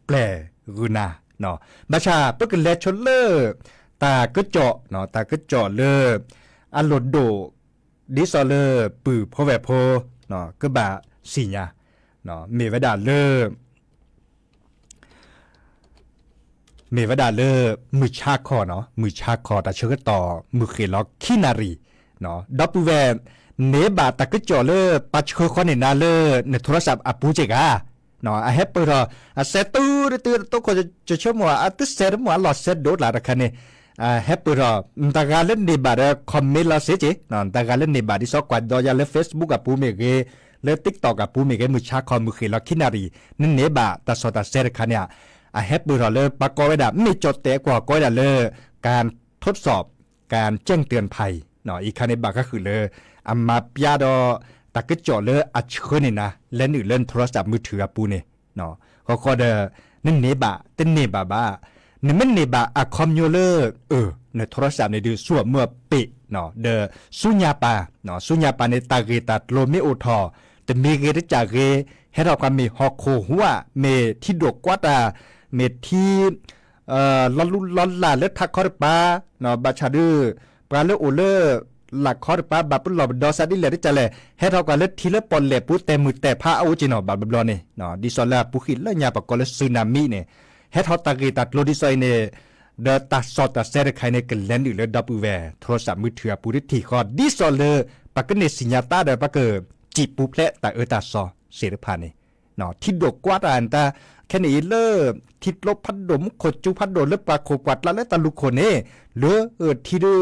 ပျဲၢ်ဂုာ်နၤ ဘၣ်ဆၣ် ပကလဲၤဆိလၢ တၢ်ကစီၣ် တၢ်ကစီၣ်လၢ အလိၣ်ဒိၣ် ဒ်သိးလၢပုၢ်ဖိဝဲၢ်ဖိ ကဘၣ်သ့ၣ်ညါ မ့ၢ်ဝဲဒၣ်လၢ မ့ၢ်ဝဲဒၣ်လၢ မုၢ်ဆါခီန့ၣ် မုၢ်ဆါခီ တၢ်ဆၢကတီၢ် မုၢ်ဃ့ၢ်လီၤခံနၣ်ရံၣ် ဒီပုၢ်ဝဲၢ် န့ၢ်ဘၣ်တၢ်ကစီၣ်လၢပှၤဆှၢဃီန့ၢ်နၤလၢ န โทรศัพท์ အပူၤက့ဂၤ အဟဲပၢၢ်ထီၣ် အစဲးတုၤတတုၤတတိခိၣ် ကဆၢမိၣ် အတစဲးတမိၣ် အလီၢ်စဲးဒိၣ်တၢ်တခါန့ၣ် ဟဲပၢၢ်ထီၣ် နတဂၤလၢန့ၢ်ဘၣ်ဒီး comment လီၤစ့က့ နတဂၤလၢန့ၢ်ဘၣ်ဒ်သိးကွၢ်ဒီးယၤလၢ Facebook အပူၤမ့ၢ်ဂ့ၤ လၢ TikTok အပူၤမ့ၢ်ဂ့ၤ မုၢ်ဆါခီ မုၢ်ဃ့ၢ်လီၤခံနၣ်ရံၣ် နန့ၢ်ဘၣ်တၢ်စီၣ်တၢ်စဲးတခါန့ၣ် အဟဲပၢၢ်ထီၣ်လၢပှၤကိးဝဲဒၣ် မ့ၢ်ကၠီၣ်တဲၣ်အကွီၢ်ကိးဝဲဒၣ်လၢ การทดสอบ การแจ้งเตือนภัย အံၤခါန့ၣ်ဘၣ်ဃးဃုာ်လၢ အမၤပျါဒီး တၢ်ကစီၣ်လၢအဆှၢန့ၢ်နၤ လဲၤနုာ်လၢန โทรศัพท์มือถือ အပူၤန့ၣ် ဃီဃီဒီး နန့ၢ်ဘၣ်တန့ၢ်ဘၣ်ဘၣ် နမ့ၢ်န့ၢ်ဘၣ်အခီပညီလၢ အၢ န โทรศัพท์ န့ၣ်ဒုး ဆူၣ်အီၤမုၢ်အီၤပ့ၤ ဒီး ဆူညါပၤ ဆူညါပၤန့ၣ် တၢ်ဂ့ၢ်တၢ်ကျိၤမ့ၢ်အိၣ်ထီၣ် တမံၤဂ့ၤတစၢ်ဂ့ၤ ဟဲထီၣ်ကွၢ်မ့ၢ်ဟီၣ်ခိၣ်ဟူဧါ မ့ၢ်ထံဒိၣ်ကွၢ်တၢ် မ့ၢ်ထံ လီၤလူလီၤလးလၢထးခီတပၤ ဘၣ်ဆၣ်ဒုး ပှၤလၢအိၣ်လၢ လးခီတပၤ ဘၣ်ပလီၢ်ပဒီသးဒ်လဲၣ်တကလဲၣ် ဟဲထီၣ်ကွၢ်လၢထံလၢပီၣ်လဲၣ်ပူၤ တဲာ်မုၢ်တဲာ်ဖးအအိၣ်က့ၤနီၤ ဘၣ်ဘျီဘျီန့ၣ် ဒ်သိးလၢအပူၤဃံာ်လၢညါပကိးလၢ tsunami န့ၣ် ဟဲထီၣ်တၢ်ဂ့ၢ်တၢ်ကျိၤဒ်သိးအံၤန့ၣ် ဒီးတၢ်စီၣ်တၢ်စဲတခါအံၤန့ၣ် ကလဲၤနုာ်လၢဒီပုၢ်ဝဲၢ် โทรศัพท์มือถือ အပူၤတထံၣ်ဃီ ဒ်သိးလၢ ပကန့ၢ်သ့ၣ်ညါတၢ်ဒီး ပကစံၣ်ပူၤဖျဲးတၢ်အၢတၢ်သီသ့ၣ်တဖၣ်န့ၣ် ထံဒိၣ်ကွၢ်တၢ်တၢ် ခဲန့ၣ်အံၤလၢ ထံကျိဖးဒိၣ် မူခိၣ်စူၤဖးဒိၣ် လၢပှၤခိၣ်ပှၤကျါလၢတၢ်လူၢ်ခိၣ်န့ၣ် လၢထံဒုး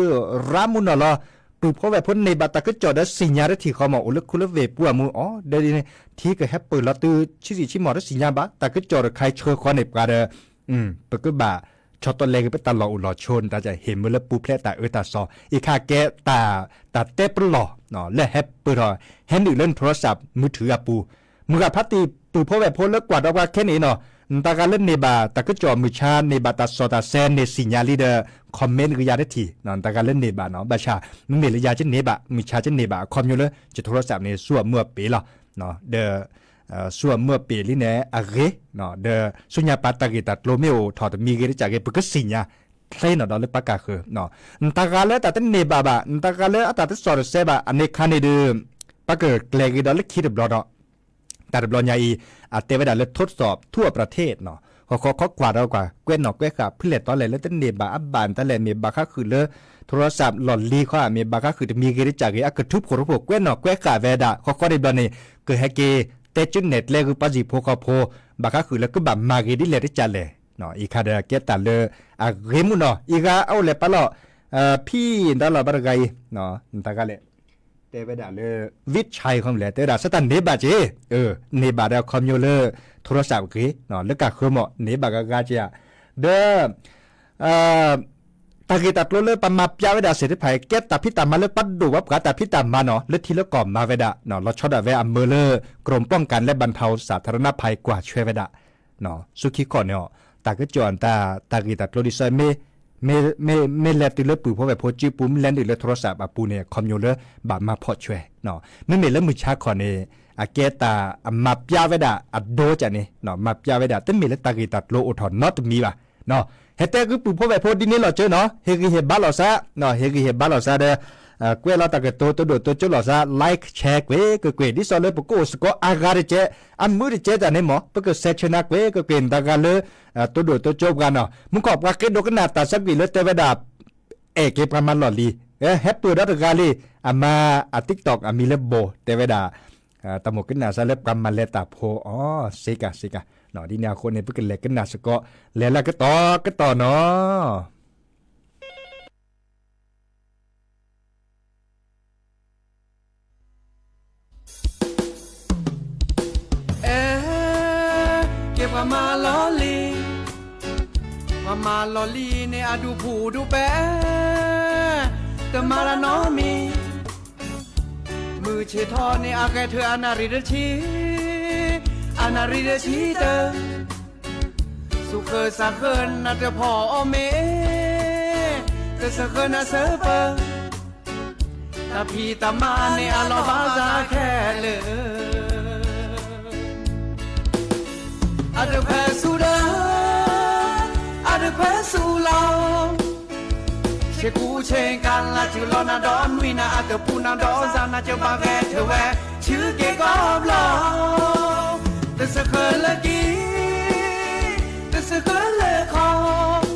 ရၤမုၢ်နီၢ်လီၤ ပုၢ်ဖိဝဲၢ်ဖိန့ၢ်ဘၣ်တၢ်ကစီၣ်ဒီးသ့ၣ်ညါတထံၣ်ဃီမး အိၣ်လၢခူလၢဝ့ၢ်ပူၤအမူး အိၣ်ဒီး ထံကဟဲပၢၢ်လီၤတုၤဆံးဆံးဆံးမး တသ့ၣ်ညါဘၣ် တၢ်ကစီၣ်တခါအံၤဆှၢဃီန့ၢ်ပှၤဒီး ပကဘၣ်ဆီတလဲက့ၤပတၢ်လီၢ်အိၣ်လီၢ်ဆိ နတၢ်ဟ့ၣ်မ့ၢ်လၢပူၤဖျဲးတၢ်အၢတၢ်သီ အံၤခါကဲတၢ် တၢ်တဲပလီၢ် လၢဟဲပၢၢ်ထီၣ် ဟဲနုာ်လၢန โทรศัพท์มือถือ အပူၤ မုၢ်ဂၤဖးတံၢ်ပုၢ်ဖိဝဲၢ်ဖိလၢကွၢ်ဒီးပှၤခဲန့ၣ်နီၤ နတၢ်ဂၤလၢန့ၢ်ဘၣ်တၢ်ကစီၣ်မုၢ်ဆါ န့ၢ်ဘၣ်တၢ်စီၣ်တၢ်စဲ န့ၢ်သ့ၣ်ညါလံဒီး comment ကယၤတထံၣ် နတၢ်ဂၤလၢန့ၢ်ဘၣ်နီၤ ဘၣ်ဆၣ် မ့မ့ၢ်လၢယၤကန့ၢ်ဘၣ် မုၢ်ဆါကန့ၢ်ဘၣ် အခီပညီလၢ ယ โทรศัพท์ န့ၣ် ဆူၣ်အီၤမုၢ်အီၤပ့ၤလီၤ ဒီး ဆူၣ်အီၤမုၢ်အီၤပ့ၤလံန့ၣ် အဂ့ၤ ဒီးဆူညါပၤတၢ်ဂ့ၢ်တၢ်ကျိၤမ့ၢ်အိၣ်ထီၣ်တမံၤဂ့ၤတစၢ်ဂ့ၤ ပကသ့ၣ်ညါ ချ့နီၤဒီးလၢပၢ်ကၢ်ဃၢၤ နတၢ်ဂၤလၢတၢ်တန့ၢ်ဘၣ်ဘၣ် နတၢ်ဂၤလၢအတၢ်တစီၣ်တစဲဘၣ် အန့ၣ်ခါန့ၣ်ဒီး ပကကျဲၤက့ၤဒီးလၢခံတဘျီဒီး တၢ်တဘျီညါအံၤ အတဲဝဲဒၣ်လၢ ทดสอบทั่วประเทศ နီၤ ဃီဃီခီကွၢ်ဒီးကွၢ် ကွဲးနီၣ်ကွဲးဃာ် ဖုလဲၣ်တီလဲၣ်လၢတန့ၢ်ဘၣ်အဘၣ်တၢ်လဲၣ် မ့ၢ်ဘၣ်ဃးဃုာ်လၢ โทรศัพท์ လီၢ်လံၤဃီ မ့ၢ်ဘၣ်ဃးဃုာ်တမံၤဂ့ၤတစၢ်ဂ့ၤ အကထုးဖှိၣ်တဖှိၣ် ကွဲးနီၣ်ကွဲးဃာ်ဝဲဒၣ် ဃီဃီန့ၣ်ဘျီန့ၣ် ကဟဲက့ၤ တဲကၠုနဲၣ်ကျဲဂုာ်ပှၤဟံၣ်ဖိဃီဖိ ဘၣ်ဃးဃုာ်လၢကဘၣ်မၤဂ့ၤဒ်လဲၣ်တကးလဲၣ်, အံၤခါဒီးကဲတၢ်လၢအဂ့ၤမုၢ်နီၤ, အံၤဂၤအအိၣ်လဲၤပာ်လီၤ ဖံဒီလီၤဘၣ်တဂၤအံၤ, တၢ်ဂၤလဲၣ်, တဲဝဲဒၣ်လၢ ဝံၣ်ဆဲး ခီလဲၣ် တဲဝဲဒၣ် စတၢ်န့ၢ်ဘၣ်က့ၤ, န့ၢ်ဘၣ်ဒီးခီဖျိလၢ ထိရစးဂ့ၤ လၢကၢ်ဃၢမီၣ် န့ၢ်ဘၣ်ဂၤဂၤက့ၤဧါ, ဒီး တၢ်ဂ့ၢ်တၢ်ကျိၤလၢပှၤမၤပျးဝဲဒၣ်သ့ၣ်တဖၣ် ကဲတၢ်ဖံးတၢ်မၤလၢပှၤဒိၣ်ဝဲပှၤတၢ်ဖံးတၢ်မၤနီၤ လၢထံလၢကီၢ်မၤဝဲဒၣ်, လီၤဆီဒၣ်ဝဲအမၢလၢ กรมป้องกันและบรรเทาสาธารณภัย ကွၢ်ဆွဲဝဲဒၣ် ဆူခံခီန့ၣ်အီၤ တၢ်ကစီၣ်တၢ် တၢ်ဂ့ၢ်တၢ်ကျိၤဒ်သိး မ့ၢ် မ့ၢ်လဲၤတုၤလၢပုၢ်ဖိဝဲၢ်ဖိစုပူၤ မ့ၢ်လဲၤနုာ်လၢထိရစးအပူၤန့ၣ် ခီဖျိလၢ ဘၣ်မၤဖီၣ်ဆွဲ, မ့မ့ၢ်လၢမုၢ်ဆါခီန့ၣ် အကဲတၢ်အမၤပျးဝဲဒၣ်အဒိကန့ၣ် မၤပျးဝဲဒၣ် တမ့ၢ်လၢတၢ်ဂ့ၢ်တၢ်ကျိၤအိၣ်ထီၣ်နီတမံၤဘၣ်. ဟဲတဲဂုာ်ပုၢ်ဖိဝဲၢ်ဖိဒ်န့ၣ်လီၤစၢၤနီၤ, ဟ့ၣ်ဂံၢ်ဟ့ၣ်ဘါလိာ်သး, ဟ့ၣ်ဂံၢ်ဟ့ၣ်ဘါလိာ်သးဒီး ကွဲးလီၤတၢ်ကတိၤ တိဒိၣ်တိကၠိလိာ်သး like share ကွ့ၢ်ကွ့ၢ်ကွ့ၢ် ဒ်သိးလၢပကအိၣ်စ့ၢ်ကီးအဂၤတကဲး အမုာ်တကဲးတၢ်န့ၣ်မ့ၢ် ပကဆဲးဆၢနၤကွ့ၢ်ကွ့ၢ်ကွ့ၢ် နတၢ်ဂၤလၢ တိဒိၣ်တိကၠိပှၤနီၤ, မူခီၣ်ပှၤဃ့ဒိကနၣ်တၢ်ဆၢကွံာ်လၢတဲဝဲဒၣ် အဲၣ်က့ၤပှၤမၤလီၢ်လံၤ, ဟဲပၢၢ်ဒီတဂၤလံ, အမၤအ TikTok အမံၤလၢဘိၣ် တဲဝဲဒၣ် တၢ်မိၣ်ကနၣ်စၢ်လၢပှၤမၤလဲၤတၢ်ဖိအီၤ စ့ကၤစ့ကၤ, ဒ်န့ၣ်အဃိန့ၣ် ပကလဲၤကနၣ်စ့ၢ်ကီး လဲၤလၢကတီၢ်ကတီၢ်နီၤ. အဲ ကဲပှၤမၤလီၢ်လံၤ, ပှၤမၤလီၢ်လံၤန့ၣ် အဒူၣ်ဖူၣ်ဒူၣ်ပဲာ်, တမၤတၢ်နီတမံၤ, မုၢ်ဆ့ၣ်ထီၣ်န့ၣ် အဂဲၤထၢၣ်အနၣ်ရံၣ်တဆံ, အနၣ်ရံၣ်တဆံတၢၢ် စူၤဃၢၤစးဃၢၤနၤတဖီၣ်အီၤမ့ၢ်, တစၢဃၢၤနၤစၢပၢၢ်, တၢ်ဖံးတၢ်မၤန့ၣ်အလီၢ်ဘၣ်စးခဲလၢာ်, အတခွဲးဆူၣ်ဒီး အတခွဲးဆူၣ်လီၤ, ဆ့ကူဆ့ကၤလၢ်စုလီၤနၤဒီးနွံနၤ အတပူၤနၤဒီးစၤနၤ ကဘၣ်ဂဲၤထၢၣ်ဝဲ ဆူက့ၤကီၢ်ဘျီ တစၢဃၢၤလၢကံ တစၢဃၢၤလၢခီ,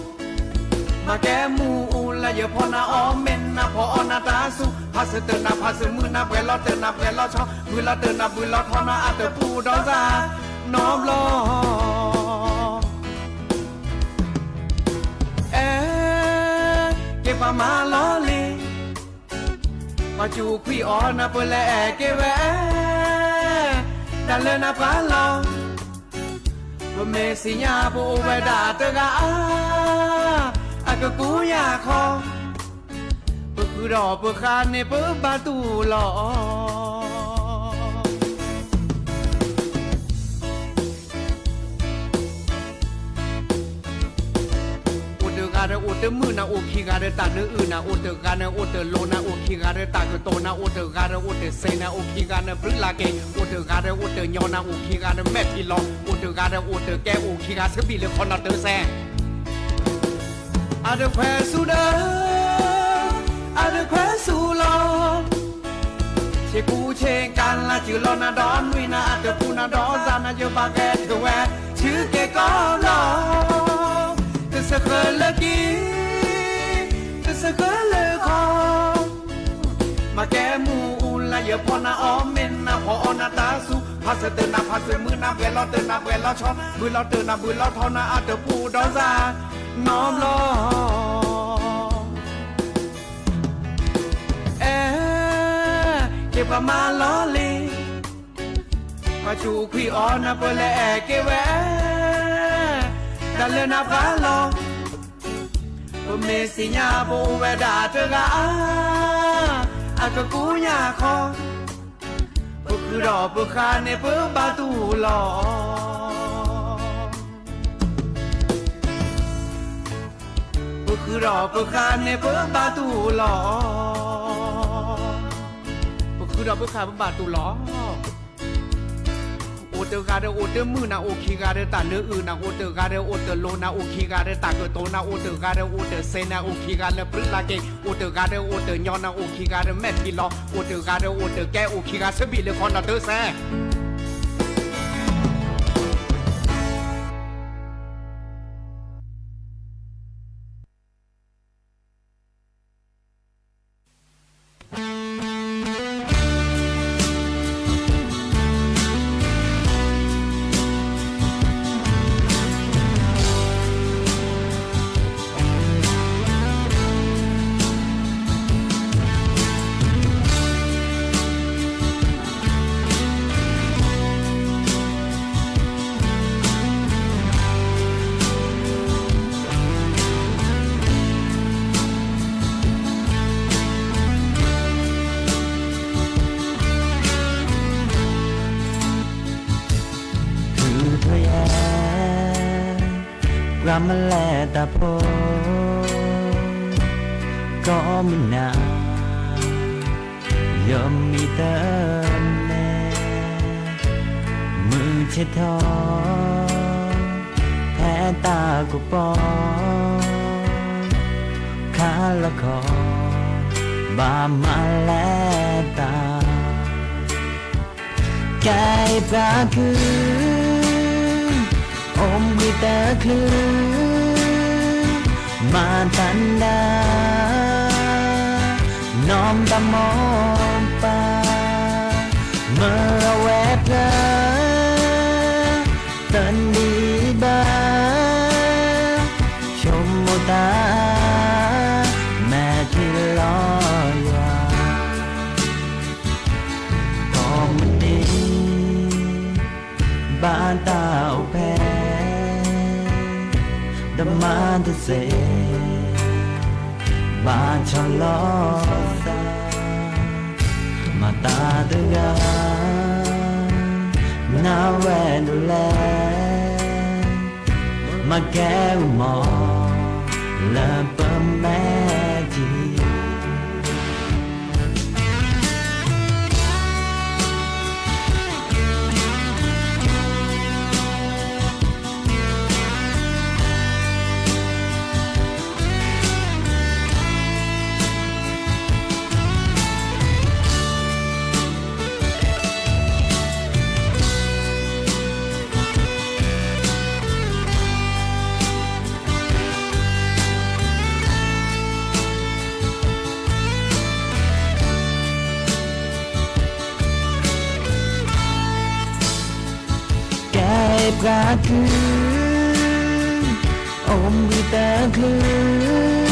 မၤကဲမူအူလၢယဖီၣ်နၤအီၣ်မ့ၢ်နၤဖီၣ်အီၣ်နၤတၢ်ဆူၣ်, ဖးစၢၤတၢၢ်နၤဖးစၢၤမုၢ်နၤ ပှဲၤလီၤတၢၢ်နၤပှဲၤလီၤဆီ, ဘုလီၤတၢၢ်နၤဘုလီၤထီနၤ အတပူၤဒီးစၤနီတဘျီ အဲ ကဲပှၤမၤလီၢ်လံၤ, ပှၤစူးခွံၣ်အီၤနၤပလဲၤအဲၣ်က့ၤဝဲ, တၢ်လၢနပှၤလီၤ, ပမ့ၢ်သ့ၣ်ညါပအိၣ်ဝဲဒၣ်တဂၤ, အကကူယၤခီ, ပဃုာ်ဒီးပဃၣ်န့ၣ်ပဘၣ်တူၢ်လီၤ. အိၣ်တဂၤဒီးအိၣ်တမုာ်နၤ အိၣ်ခံဂၤဒီးတၢ်နၢအုၣ်နၤ အိၣ်တဂၤဒီးအိၣ်တလိၤနၤ အိၣ်ခံဂၤဒီးတၢ်ကတိၤနၤ အိၣ်တဂၤဒီးအိၣ်တစဲးနၤ အိၣ်ခံဂၤဒီးဘျုးလၢက့ၤ အိၣ်တဂၤဒီးအိၣ်တညီနၤ အိၣ်ခံဂၤဒီးမဲာ်ထံလီၤ အိၣ်တဂၤဒီးအိၣ်တကဲ အိၣ်ခံဂၤဆၢဘံၣ်လၢခီနီၤတၢ်စဲး အတခွဲးဆူၣ်ဒီး အတခွဲးဆူၣ်လီၤ ဆ့ကူဆ့ကၤလၢ်စုလီၤနၤဒီးနွံနၤ အတပူၤနၤဒီးစၤနၤ ယဘၣ်ဂဲၤထၢၣ်ဝဲ ဆူက့ၤကီၢ်ဘျီ တစၢဃၢၤလၢကံ တစၢဃၢၤလၢခီ မၤကဲမူအူလၢယဖီၣ်နၤအီၣ်မ့ၢ်နၤဖီၣ်အီၣ်နၤတၢ်ဆူၣ် ဖးစၢၤတၢၢ်နၤဖးစၢၤမုၢ်နၤ ပှဲၤလီၤတၢၢ်နၤပှဲၤလီၤဆီ ဘုလီၤတၢၢ်နၤဘုလီၤထီနၤ အတပူၤဒီးစၤနီတဘျီ အဲ ကဲပှၤမၤလီၢ်လံၤ ပှၤစူးခွံၣ်အီၤနၤပလဲၤအဲၣ်က့ၤဝဲ တၢ်လၢနပှၤလီၤ ပမ့ၢ်သ့ၣ်ညါပအိၣ်ဝဲဒၣ်တဂၤ အကကူယၤခီ ပဃုာ်ဒီးပဃၣ်န့ၣ်ပဘၣ်တူၢ်လီၤ ပဃုာ်ဒီးပဃၣ်န့ၣ်ပဘၣ်တူၢ်လီၤ ပဃုာ်ဒီးပဃၣ်ပဘၣ်တူၢ်လီၤ အိၣ်တဂၤဒီးအိၣ်တမုာ်နၤ အိၣ်ခံဂၤဒီးတၢ်နၢအုၣ်နၤ အိၣ်တဂၤဒီးအိၣ်တလိၤနၤ အိၣ်ခံဂၤဒီးတၢ်ကတိၤနၤ အိၣ်တဂၤဒီးအိၣ်တစဲးနၤ အိၣ်ခံဂၤလၢဘျုးလၢက့ၤ အိၣ်တဂၤဒီးအိၣ်တညီနၤ အိၣ်ခံဂၤဒီးမဲာ်ထံလီၤ အိၣ်တဂၤဒီးအိၣ်တကဲ အိၣ်ခံဂၤဆၢဘံၣ်လၢခီနီၤတၢ်စဲး မၤလဲၤတၢ်ဖိ ကိးမုၢ်နၤ ယမံၤတန့ၢ် မုၢ်ဆ့ၣ်ထီၣ် ဖဲတၢ်ကပီၤ ခါလီၤခီ ဘၣ်မၤလဲၤတၢ် ကဲပှၤခု အိၣ်ဘှံးတချုး မၤတၢ်နၢၤ နီၢ်တၢ်မိၢ်ပၢ် မၢအဝဲဖျၢၣ် တနံၤဘၣ် ဆိကမိၣ်တၢ် မဲာ်ထံလီၤယွၤ ကိးမုၢ်နံၤ ဘၣ်တၢ်အိၣ်ဖျဲၣ် တမၤတစဲး ဘၣ်ဆီၣ်လီၤသး မၤတၢ်တဂၤ နၢ်ဝဲဒိၣ်လဲၣ် မၤကဲအမီၤ လၢပမဲာ်ထံ ကဲပှၤခု အိၣ်ဘှံးတချုး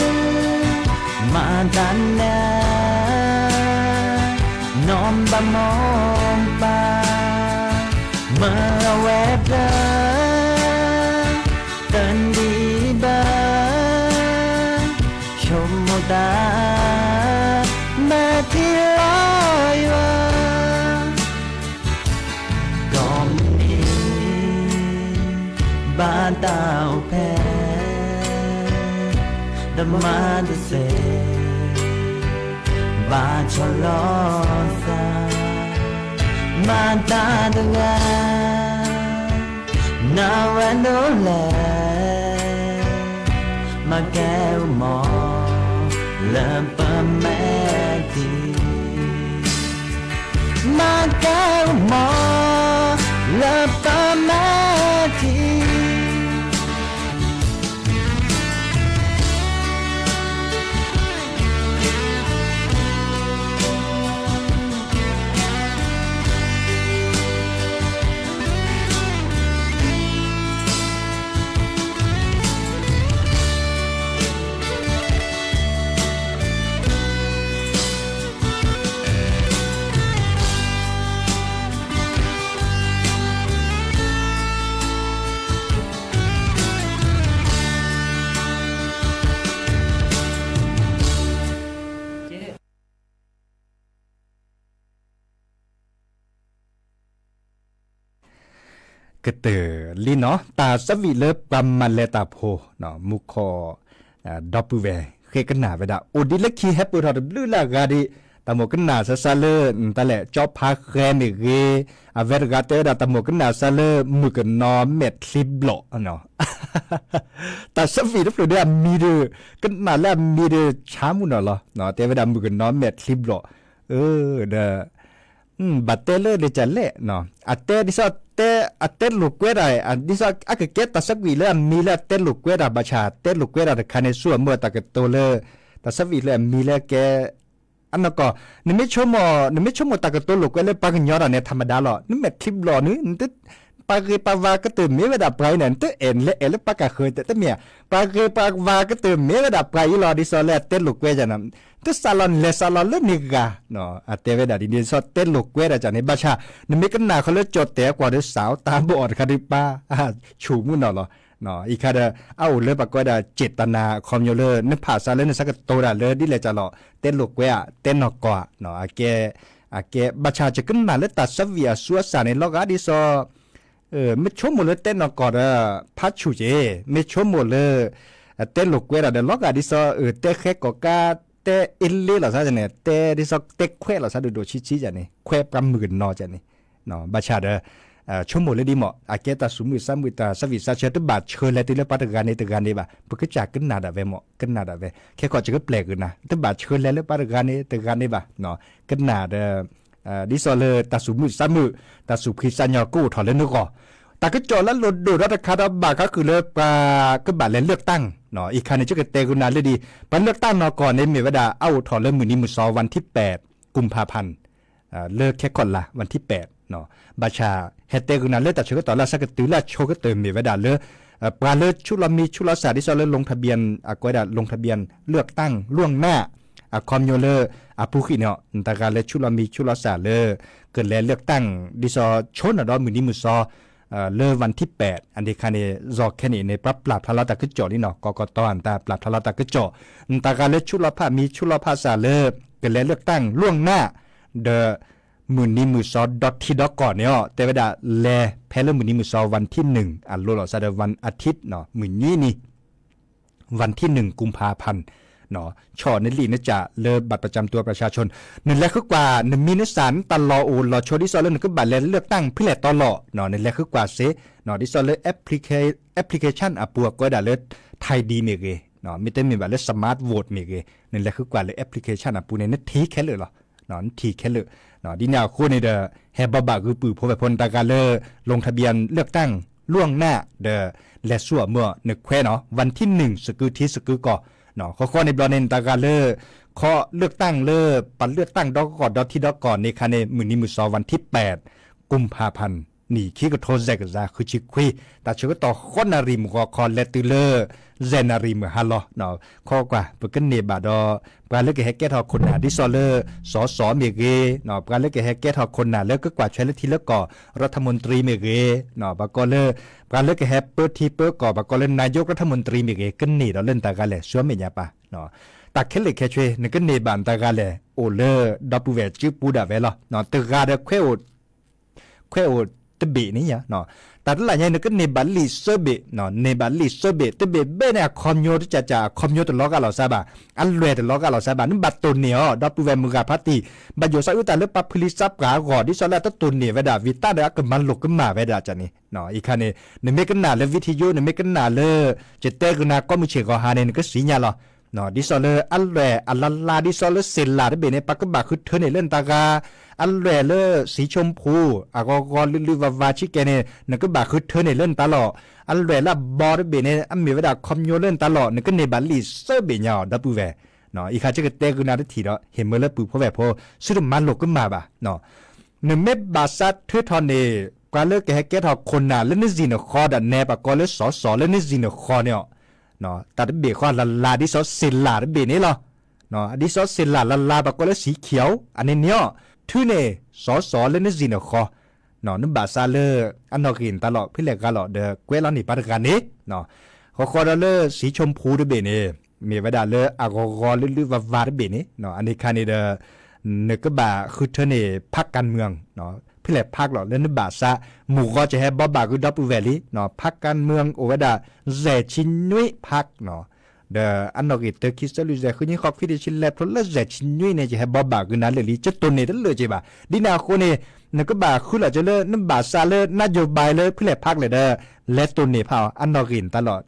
မၤတၢ်နၢၤ နီၢ်ဘၣ်မိၢ်ပၢ် မၢအဝဲဖျၢၣ် တနံၤဘၣ် ဆိကမိၣ်တၢ် မဲာ်ထံလီၤယွၤ ကိးမုၢ်နံၤ ဘၣ်တၢ်အိၣ်ဖျဲၣ် တမၤတစဲး ဘၣ်ဆီၣ်လီၤသး မၤတၢ်တဂၤ နၢ်ဝဲဒိၣ်လဲၣ် မၤကဲအမီၤ လၢပမဲာ်ထံ မၤကဲအမီၤ လၢပမဲာ်ထံ ကတၢၢ်လံနီၤ တၢ်သးဝံၣ်လၢပှၤမၤလဲၤတၢ်ဖိ မူခိၣ် ဒီပုၢ်ဝဲၢ် ဃ့ကနၣ်ဝဲဒၣ် အိၣ်ဒံးလၢခံဟဲပၢၢ်ထီၣ်တဘျုးလၢအဂၤဒံး တၢ်မိၣ်ကနၣ်စၢ်စၢ်လၢ တၢ်လဲၣ် ကၠီဖါဃဲမ့ၢ်ဂ့ၤ အဝဲတဂၤတဲဝဲဒၣ် တၢ်မိၣ်ကနၣ်စၢ်လၢ မုၣ်ကနီၤမဲာ်ချံဘျီၣ် တၢ်သးဝံၣ်တဖျၢၣ်ဒီးအမံၤဒီး ကနၣ်လၢအမံၤဒီး ဆါမုၢ်နီၤလီၤ တဲဝဲဒၣ်မုၣ်ကနီၤမဲာ်ချံဘျီၣ် ဒီး ဘၣ်တဲလၢဒ်လဲၣ် အတဲဒ်သိး အတဲလိာ်ကွဲတၢ် ဒ်သိးအကကဲတၢ်သးဝံၣ်လၢအမံၤလၢအတဲလိာ်ကွဲတၢ် ဘၣ်ဆၣ်တဲလိာ်ကွဲတၢ်တခါန့ၣ် ဆိကမိၣ်တၢ်ကတိၤလၢ တၢ်သးဝံၣ်လၢအမံၤလၢကဲ အနီၢ်ကီၢ် နမ့ၢ်ဆိကမိၣ် နမ့ၢ်ဆိကမိၣ်တၢ်ကတိၤလိာ်ကွဲလၢပှၤကညီတၢ်န့ၣ် ထးမဒါလီၤ နမဲာ်ချံဘျီၣ်န့ၣ် ပှၤဂ့ၤပှၤဝါကတၢၢ်မ့ၢ်ဝဲဒၣ်ပှၤအံၤန့ၣ် နတအဲၣ်လဲၤအဲၣ်လၢပှၤကဃၢၤတမ့ၢ်ဧါ, ပှၤဂ့ၤပှၤဝါကတၢၢ်မ့ၢ်ဝဲဒၣ်ပှၤအံၤလီၤ ဒ်သိးလၢအတဲလိာ်ကွဲယၤန့ၣ် တစးလီၤလဲၤစးလီၤလၢန့ၣ်ဂၤ အတဲဝဲဒၣ်ဒ်န့ၣ် ဒ်သိးတဲလိာ်ကွဲတၢ်န့ၣ် ဘၣ်ဆၣ် နမ့ၢ်ကနၣ်ဃီလၢကၠီၣ်တဲာ်အကွၢ်ဒီးစးအီၤတၢ်ဘီၣ်အီၤတခါဒုးပၢ် ဆူၣ်မုၢ်နီၤလီၤ အံၤခါဒီး အအိၣ်လၢပှၤကိးဝဲဒၣ် เจตนา အခီပညီလၢ နဖးစၢ်လၢနဆၢကတီၢ်ဒၣ်လၢဒ်လဲၣ်ကလီၤ တဲလိာ်ကွဲဧါ တဲနီၢ်ကီၢ်ဧါ အကဲ အကဲ ဘၣ်ဆၣ်ယကနၣ်လၢတၢ်သးဝံၣ်အဆူအစှၤန့ၣ် လီၤဂာ်ဒ်သိး မ့ၢ်ဆိကမိၣ်လၢတဲနီၢ်ကီၢ်ဒီး ဖးဆူၣ်က့, မ့ၢ်ဆိကမိၣ်လၢ တဲလိာ်ကွဲတၢ်ဒီး လီၤဂာ်ဒ်သိး တဲဃဲကီၢ်ကါ တဲအ့လ့လီၤသးန့ၣ် တဲဒ်သိးတဲခွဲးလီၤသးဒိၣ်ဒိၣ်ဆံးဆံးန့ၣ် ခွဲးပှၤမုၣ်ကနီၤန့ၣ် ဘၣ်ဆၣ်ဒီး ဆိကမိၣ်လၢဒ်မ့ၢ် အကဲတၢ်သူၣ်မုာ်သးမုာ် တၢ်ဆၢဝံၣ်ဆၢဆၢ တဘၣ်ဆၢလဲၤတုၤလၢပှၤတဂၤန့ၣ်တဂၤန့ၣ်ဘၣ်, ပကစၢ်ကနၣ်ဒၣ်ဝဲမ့ၢ် ကနၣ်ဒၣ်ဝဲ ခဲကီၢ်စကပျဲၢ်ကနၣ် တဘၣ်ဆၢလဲၤလၢပှၤတဂၤန့ၣ်တဂၤန့ၣ်ဘၣ်, ကနၣ်ဒီး ဒ်သိးလၢတၢ်သူၣ်မုာ်သးမုာ် တၢ်သူၣ်ဖှံသးညီကအိၣ်ထီၣ်လၢနဂီၢ်, တၢ်ကစီၣ်လၢအလိၣ်ဒိၣ်ဒီးတခါဒီး ဘၣ်ဃးဃုာ်လၢပှၤကဘၣ်လဲၤလၢၣ်တၢ်, အံၤခါန့ၣ် ယကတဲကနၣ်လၢဒ် ပှၤလၢၣ်တၢ်နီၢ်ကီၢ်န့ၣ် မ့ၢ်ဝဲဒၣ် အအိၣ်ထီၣ်လၢမုၢ်နံၤမုၢ်စီ วันที่แปด กุมภาพันธ์ လၢခဲခီၣ်လါ วันที่แปด ဘၣ်ဆၣ် ဟဲတဲကနၣ်လၢတၢ်ဆၢကတီၢ်လၢအဆၢကတုၤလၢအဆိကတၢၢ်မ့ၢ်ဝဲဒၣ်လၢ ပှၤလၢဆူၣ်လီၤမံဆူၣ်လီၤစၢ် ဒ်သိးလၢ ลงทะเบียน အကိးဝဲဒၣ် ลงทะเบียนเลือกตั้งล่วงหน้า အခီပညီလၢ အပူၤကွံာ်န့ၣ် နတဂၤလၢဆူၣ်လီၤမံဆူၣ်လီၤစၢ်လၢ ကလဲၤလၢၣ်တၢ် ဒ်သိးဆိနၤဒီးမုၢ်နံၤမုၢ်စီ လၢ วันที่แปด အန့ၣ်ခါန့ၣ် ယီၤခဲန့ၣ်န့ၣ် ပှၤပျၢ်ဖျါလီၤတၢ်ကစီၣ်လံနီၤ ကီးကီးတီအတၢ်ပျၢ်ဖျါလီၤတၢ်ကစီၣ်, နတဂၤလၢဆူၣ်လီၤဖးမံဆူၣ်လီၤဖးစၢ်လၢ ကလဲၤလၢၣ်တၢ် ล่วงหน้า ဒီး မုၢ်နံၤမုၢ်စီဒီထံဒီကီၢ်န့ၣ်အီၤ တဲဝဲဒၣ်လဲၤဖဲလၢမုၢ်နံၤမုၢ်စီ วันที่หนึ่ง အလိၤလီၤစၢ်ဒီး วันอาทิตย์ မုၢ်နံၤန့ၣ် วันที่หนึ่งกุมภาพันธ์ ဆီၣ်နလံာ်နကၠးလၢ บัตรประจำตัวประชาชน နလဲၤဃုကွၢ် နမံၤနစၢ်နတၢ်လီၢ်အိၣ်လီၤဆိ ဒ်သိးလၢနကဘၣ်လဲၤလၢၣ်တၢ်ဖဲလဲၣ်တီလီၤ နလဲၤဃုကွၢ်စ့ၢ် ဒ်သိးလၢ application အပူၤအကိးဝဲဒၣ်လၢ ไทยดี မ့ၢ်ဂ့ၤ, မ့တမ့ၢ်ဘၣ်လၢ สมาร์ทโหวต မ့ၢ်ဂ့ၤ, နလဲၤဃုကွၢ်လၢ application အပူၤန့ၣ် နထံၣ်ခဲလၢာ်လီၤ, နထံၣ်ခဲလၢာ်, ဒ်န့ၣ်အဃိန့ၣ်ဒီး ဟဲဘီဘၣ်ဂုာ်ပုၢ်ဖိဝဲၢ်ဖိ နတဂၤလၢ ลงทะเบียนเลือกตั้งล่วงหน้า ဒီး လဲၤဆူၣ်အမုၢ်အီၤ နခွဲးနီၤ วันที่หนึ่ง စကုထံစကုကီၢ်, ဃီဃီန့ၣ်ဘျီန့ၣ် နတဂၤလၢ ခီလၢၣ်တၢ်လၢ ပှၤလၢၣ်တၢ်ဒီကီၢ်ဒီထံဒီကီၢ်န့ၣ်ခါန့ၣ် မုၢ်နံၤမုၢ်စီ วันที่แปด กุมภาพันธ์ နံၣ်ခံကထိယဲၢ်ကယၤဃုဆံခွံ, တၢ်ဆၢကတီၢ်ဃိးနၣ်ရံၣ်မုၢ်ဂီၤခီ လဲၤတုၤလၢ ယဲၢ်နၣ်ရံၣ်မုၢ်ဟါလီၤ, ခီကွၢ် ပကန့ၢ်ဘၣ်ဒီး ပှၤလၢကဟဲကဲထီၣ်ခိၣ်နၢ် ဒ်သိးလၢ စီၤစီၤ မ့ၢ်ဂ့ၤ, ပှၤလၢကဟဲကဲထီၣ်ခိၣ်နၢ်လၢကကွၢ်ထွဲလၢထံလၢကီၢ် รัฐมนตรี မ့ၢ်ဂ့ၤ, ပှၤကိးလၢ ပှၤလၢကဟဲပၢထံပၢကီၢ် ပှၤကိးလၢ นายกรัฐมนตรี မ့ၢ်ဂ့ၤ ကန့ၢ်ဒီးလၢနတဂၤလဲၣ် ဆူမဲာ်ညါပၢ်, တၢ်ခဲလၢာ်ခဲဆ့ နကန့ၢ်ဘၣ်နတဂၤလဲၣ် အိၣ်လၢဒီပုၢ်ဝဲၢ်စုပူၤဒၣ်ဝဲလီၤ, တဂၤဒီးခွဲးအိၣ် ခွဲးအိၣ်တဘ့ၣ်န့ၣ်, တၢ်တလၢ်ညါ နကန့ၢ်ဘၣ်လံာ်သၢဘ့ၣ်, န့ၢ်ဘၣ်လံာ်သၢဘ့ၣ် တဘ့ၣ်ဘ့ၣ်န့ၣ် အခီပညီတကးကး အခီပညီတလီၤဂာ်လီၤစၢ်ဘၣ်, အလွဲၢ်တလီၤဂာ်လီၤစၢ်ဘၣ် နဘၣ်တိၢ်န့ၢ်အီၤ ဒီပုၢ်ဝဲၢ်မုၢ်ဂၤဖးတံၢ် ဘၣ်ယိၣ်စၢ်အုၣ်တၢ်လၢပှၤဖုလံသးပှၢ်အဂီၢ် ဒ်သိးလၢအတတိၢ်န့ၢ်ဝဲဒၣ် ဝံၤတၢ်ဒီးအကမၤလိာ်ကမၣ်ဝဲဒၣ်န့ၣ်, အံၤခါန့ၣ် နမ့ၢ်ကနၣ်လၢ วิทยุ နမ့ၢ်ကနၣ်လၢ ယတဲကနၣ်ကီမုၢ်ဆ့ၣ်ဂီၤဟါန့ၣ် နကသ့ၣ်ညါလီၤ ဒ်သိးလၢအလွဲၢ်အလါလါ ဒ်သိးလၢစ့ၢ်လၢ်တဘ့ၣ်န့ၣ် ပကဘၣ်ဃုထၢန့ၢ်လၢနတၢ်ဂၤ, အလွဲၢ်လၢ สีชมพู အဂီၤဂီၤလုာ်လုာ်ဝါဝါဆံးကဲန့ၣ် နကဘၣ်ဃုထၢန့ၢ်လၢနတၢ်လီၢ်, အလွဲၢ်လၢအဘီတဘ့ၣ်န့ၣ် အမ့ၢ်ဝဲဒၣ်ခီပညီလၢနတၢ်လီၢ် နကန့ၢ်ဘၣ်လံာ်သၢဘ့ၣ်ညါအီၤ ဒီပုၢ်ဝဲၢ်, အံၤခါကကတဲကနၣ်တထံၣ်ဒီး ဟ့ၣ်မၢလၢပုၢ်ဖိဝဲၢ်ဖိ သုတမၤလိာ်ကမၣ်ဘၣ် နမ့ၢ်ဘၣ်စးထုးထီၣ်န့ၢ် ပှၤလၢကဟဲကဲထီၣ်ခိၣ်နၢ်လၢနစံၣ်နဃီဒီးနဲ ပှၤကိးလၢစီၤစီၤလၢနစံၣ်နဃီန့ၣ်အီၤ, တၢ်တဘ့ၣ်ဃီလၢ်လၢ် ဒ်သိးစ့ၢ်လၢ်တဘ့ၣ်န့ၣ်လီၤ, ဒ်သိးစ့ၢ်လၢ်လၢ်လၢ် ပှၤကိးလၢ สีเขียว အန့ၣ်န့ၣ်အီၤ, ထုးန့ၢ်စီၤစီၤလၢနစံၣ်နဃီ, နဘၣ်စးလၢ အနီၣ်ဂံၢ်နတၢ်လီၢ် ဖဲလဲၣ်ဂၤလီၤဒီး ကွဲးလီၤန့ၢ်ပှၤတဂၤန့ၣ် ဃီဃီဒီးလၢ สีชมพู တဘ့ၣ်န့ၣ် မ့ၢ်ဝဲဒၣ်လၢအဂီၤဂီၤလုာ်လုာ်ဝါဝါတဘ့ၣ်န့ၣ် အန့ၣ်ခါန့ၣ်ဒီး နကဘၣ်ဃုထၢန့ၢ် พรรคการเมือง ဖဲလဲၣ် พรรค လီၤ လၢနဘၣ်စး, မုၢ်ဂီၤကဟဲဘီဘၣ်ဂုာ်ဒီပုၢ်ဝဲၢ်လံ พรรคการเมือง အိၣ်ဝဲဒၣ် แสนสิบเอ็ด พรรค ဒီးအနီၣ်ဂံၢ်တၢ ခံ သၢ လွံၢ် ယဲၢ် ဃု နွံ ဃိး ခွံ တဆံ လဲၤဖျိလၢ แสนสิบเอ็ด န့ၣ် ကဟဲဘီဘၣ်ဂုာ်နၤလၢာ်လံ ကတိၢ်န့ၢ်တလၢာ်က့ၤဘၣ် ဒ်န့ၣ်အဃိန့ၣ် နကဘၣ်ဃုလီၤက့ၤလၢ နဘၣ်စးလၢ นโยบาย လၢဖဲလဲၣ် พรรค လဲၣ်ဒီး လဲၤတိၢ်န့ၢ်ဖးအီၤ အနီၣ်ဂံၢ်နတၢ်လီၢ်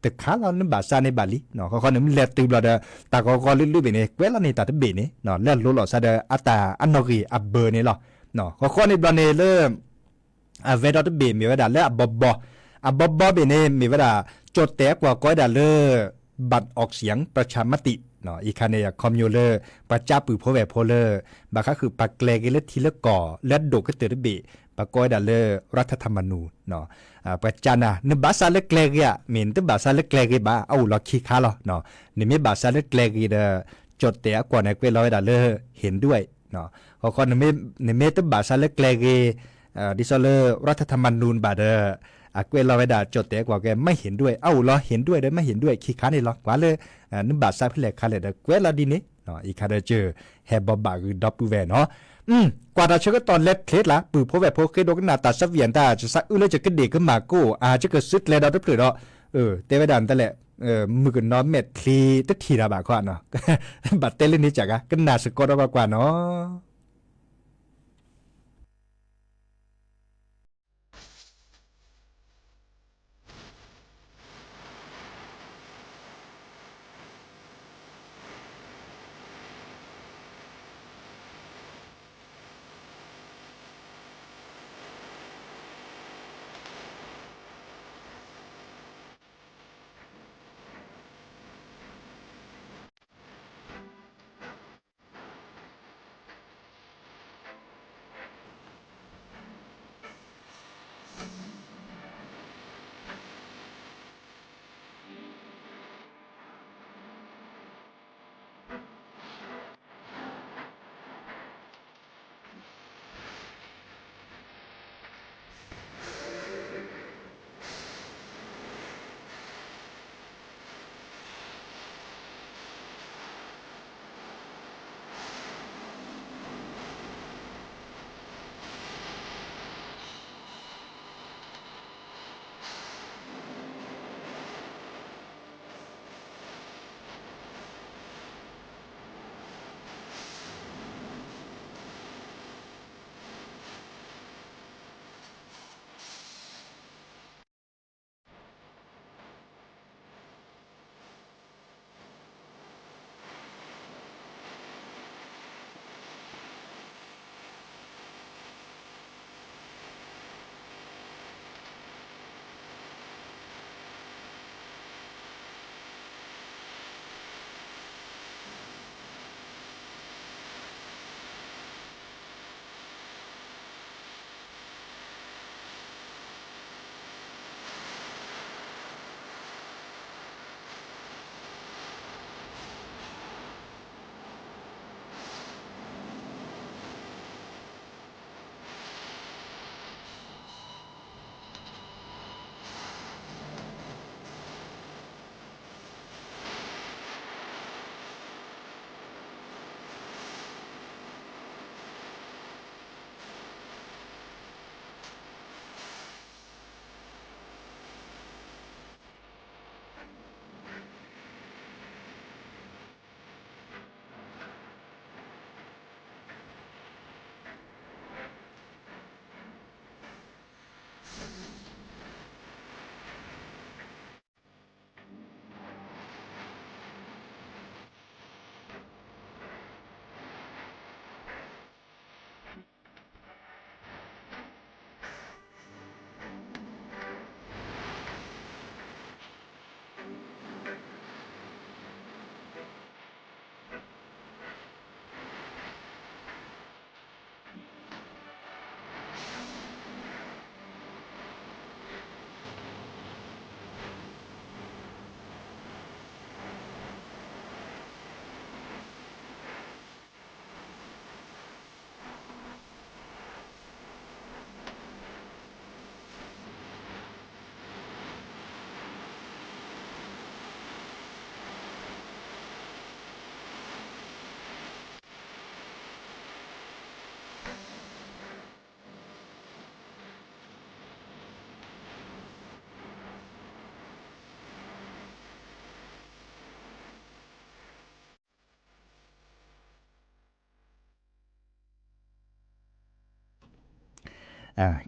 တခါလီၤ နဘၣ်စးန့ၣ်ဘၣ်လံ ဃီဃီန့ၣ် မ့ၢ်လဲၤတုၤဘျီဒီး တၢ်ဂီၤဂီၤလုာ်လုာ်ဘ့ၣ်န့ၣ် ကွဲးလီၤန့ၢ်တၢ်တဘ့ၣ်န့ၣ် လၢအလိၤလီၤစးဒီး အတၢ်အနီၣ်ဂံၢ်အဘၢၣ်န့ၣ်လီၤ ဃီဃီန့ၣ်ဘျီန့ၣ်လၢ အဝဲဒီးတဘ့ၣ်မ့ၢ်ဝဲဒၣ်လၢအဘီဘီ, အဘီဘီဘ့ၣ်န့ၣ် မ့ၢ်ဝဲဒၣ် ကၠီၣ်တဲာ်အကွီၢ်ကိးဝဲဒၣ်လၢ บัตรออกเสียงประชามติ အံၤခါန့ၣ် အခီပညီလၢ ပှၤကၢ်ပုၢ်ဖိဝဲၢ်ဖိလၢ ဘၣ်ဃးဃုာ်ပှၤကျဲၤဂ့ၤလၢထံလၢကီၢ် လၢအဒိၣ်ကတၢၢ်တဘ့ၣ် ပှၤကိးဝဲဒၣ်လၢ รัฐธรรมนูญ ပှၤကၢ်နၤ နဘၣ်စးလၢကျဲၤဂ့ၤဧါ မ့ၢ်နတဘၣ်စးလၢကျဲၤဂ့ၤဘၣ် အအိၣ်လီၤခံခါလီၤ နမ့ၢ်ဘၣ်စးလၢကျဲၤဂ့ၤဒီး ကၠီၣ်တဲာ်အကွီၢ်န့ၣ် ကွဲးလီၤဝဲဒၣ်လၢ เห็นด้วย ဃီဃီ နမ့ၢ်တဘၣ်စးလၢကျဲၤဂ့ၤ ဒ်သိးလၢ รัฐธรรมนูญ ဘၣ်ဒီး အကွဲးလီၤဝဲဒၣ် ကၠီၣ်တဲာ်အကွီၢ်ကဲ ไม่เห็นด้วย အအိၣ်လီၤ เห็นด้วย ဒီး ไม่เห็นด้วย ခံခါန့ၣ်လီၤ ကွၢ်လၢ နဘၣ်စးဖဲလဲၣ်ခါလဲၣ်ဒီး ကွဲးလီၤဒ်န့ၣ် အံၤခါဒီးကၢၢ် ဟဲဘိးဘၣ်ဂုာ်ဒီပုၢ်ဝဲၢ်နီၤ, ကွၢ်တၢ်ဆၢကတီၢ်လဲၤချ့ကျါ ပုၢ်ဖိဝဲၢ်ဖိဃ့ဒိကနၣ်တၢ်သးဝံၣ်အတၢ် ကစးအုလၢယကဒ့ၣ်ကမၣ်ကိၣ် အါယကစုကျဲဒီတဖျၢၣ်ဒီး တဲဝဲဒၣ်နတလဲၣ်, မုၣ်ကနီၤမဲာ်ချံတထံၣ်တၢ်ဘၣ်ခီနီၤ, ဘၣ်တဲလၢန့ၣ်ကၢ်ဂၤ ကနၣ်စ့ၢ်ကီးဒီးကွၢ်ကွၢ်နီၤ.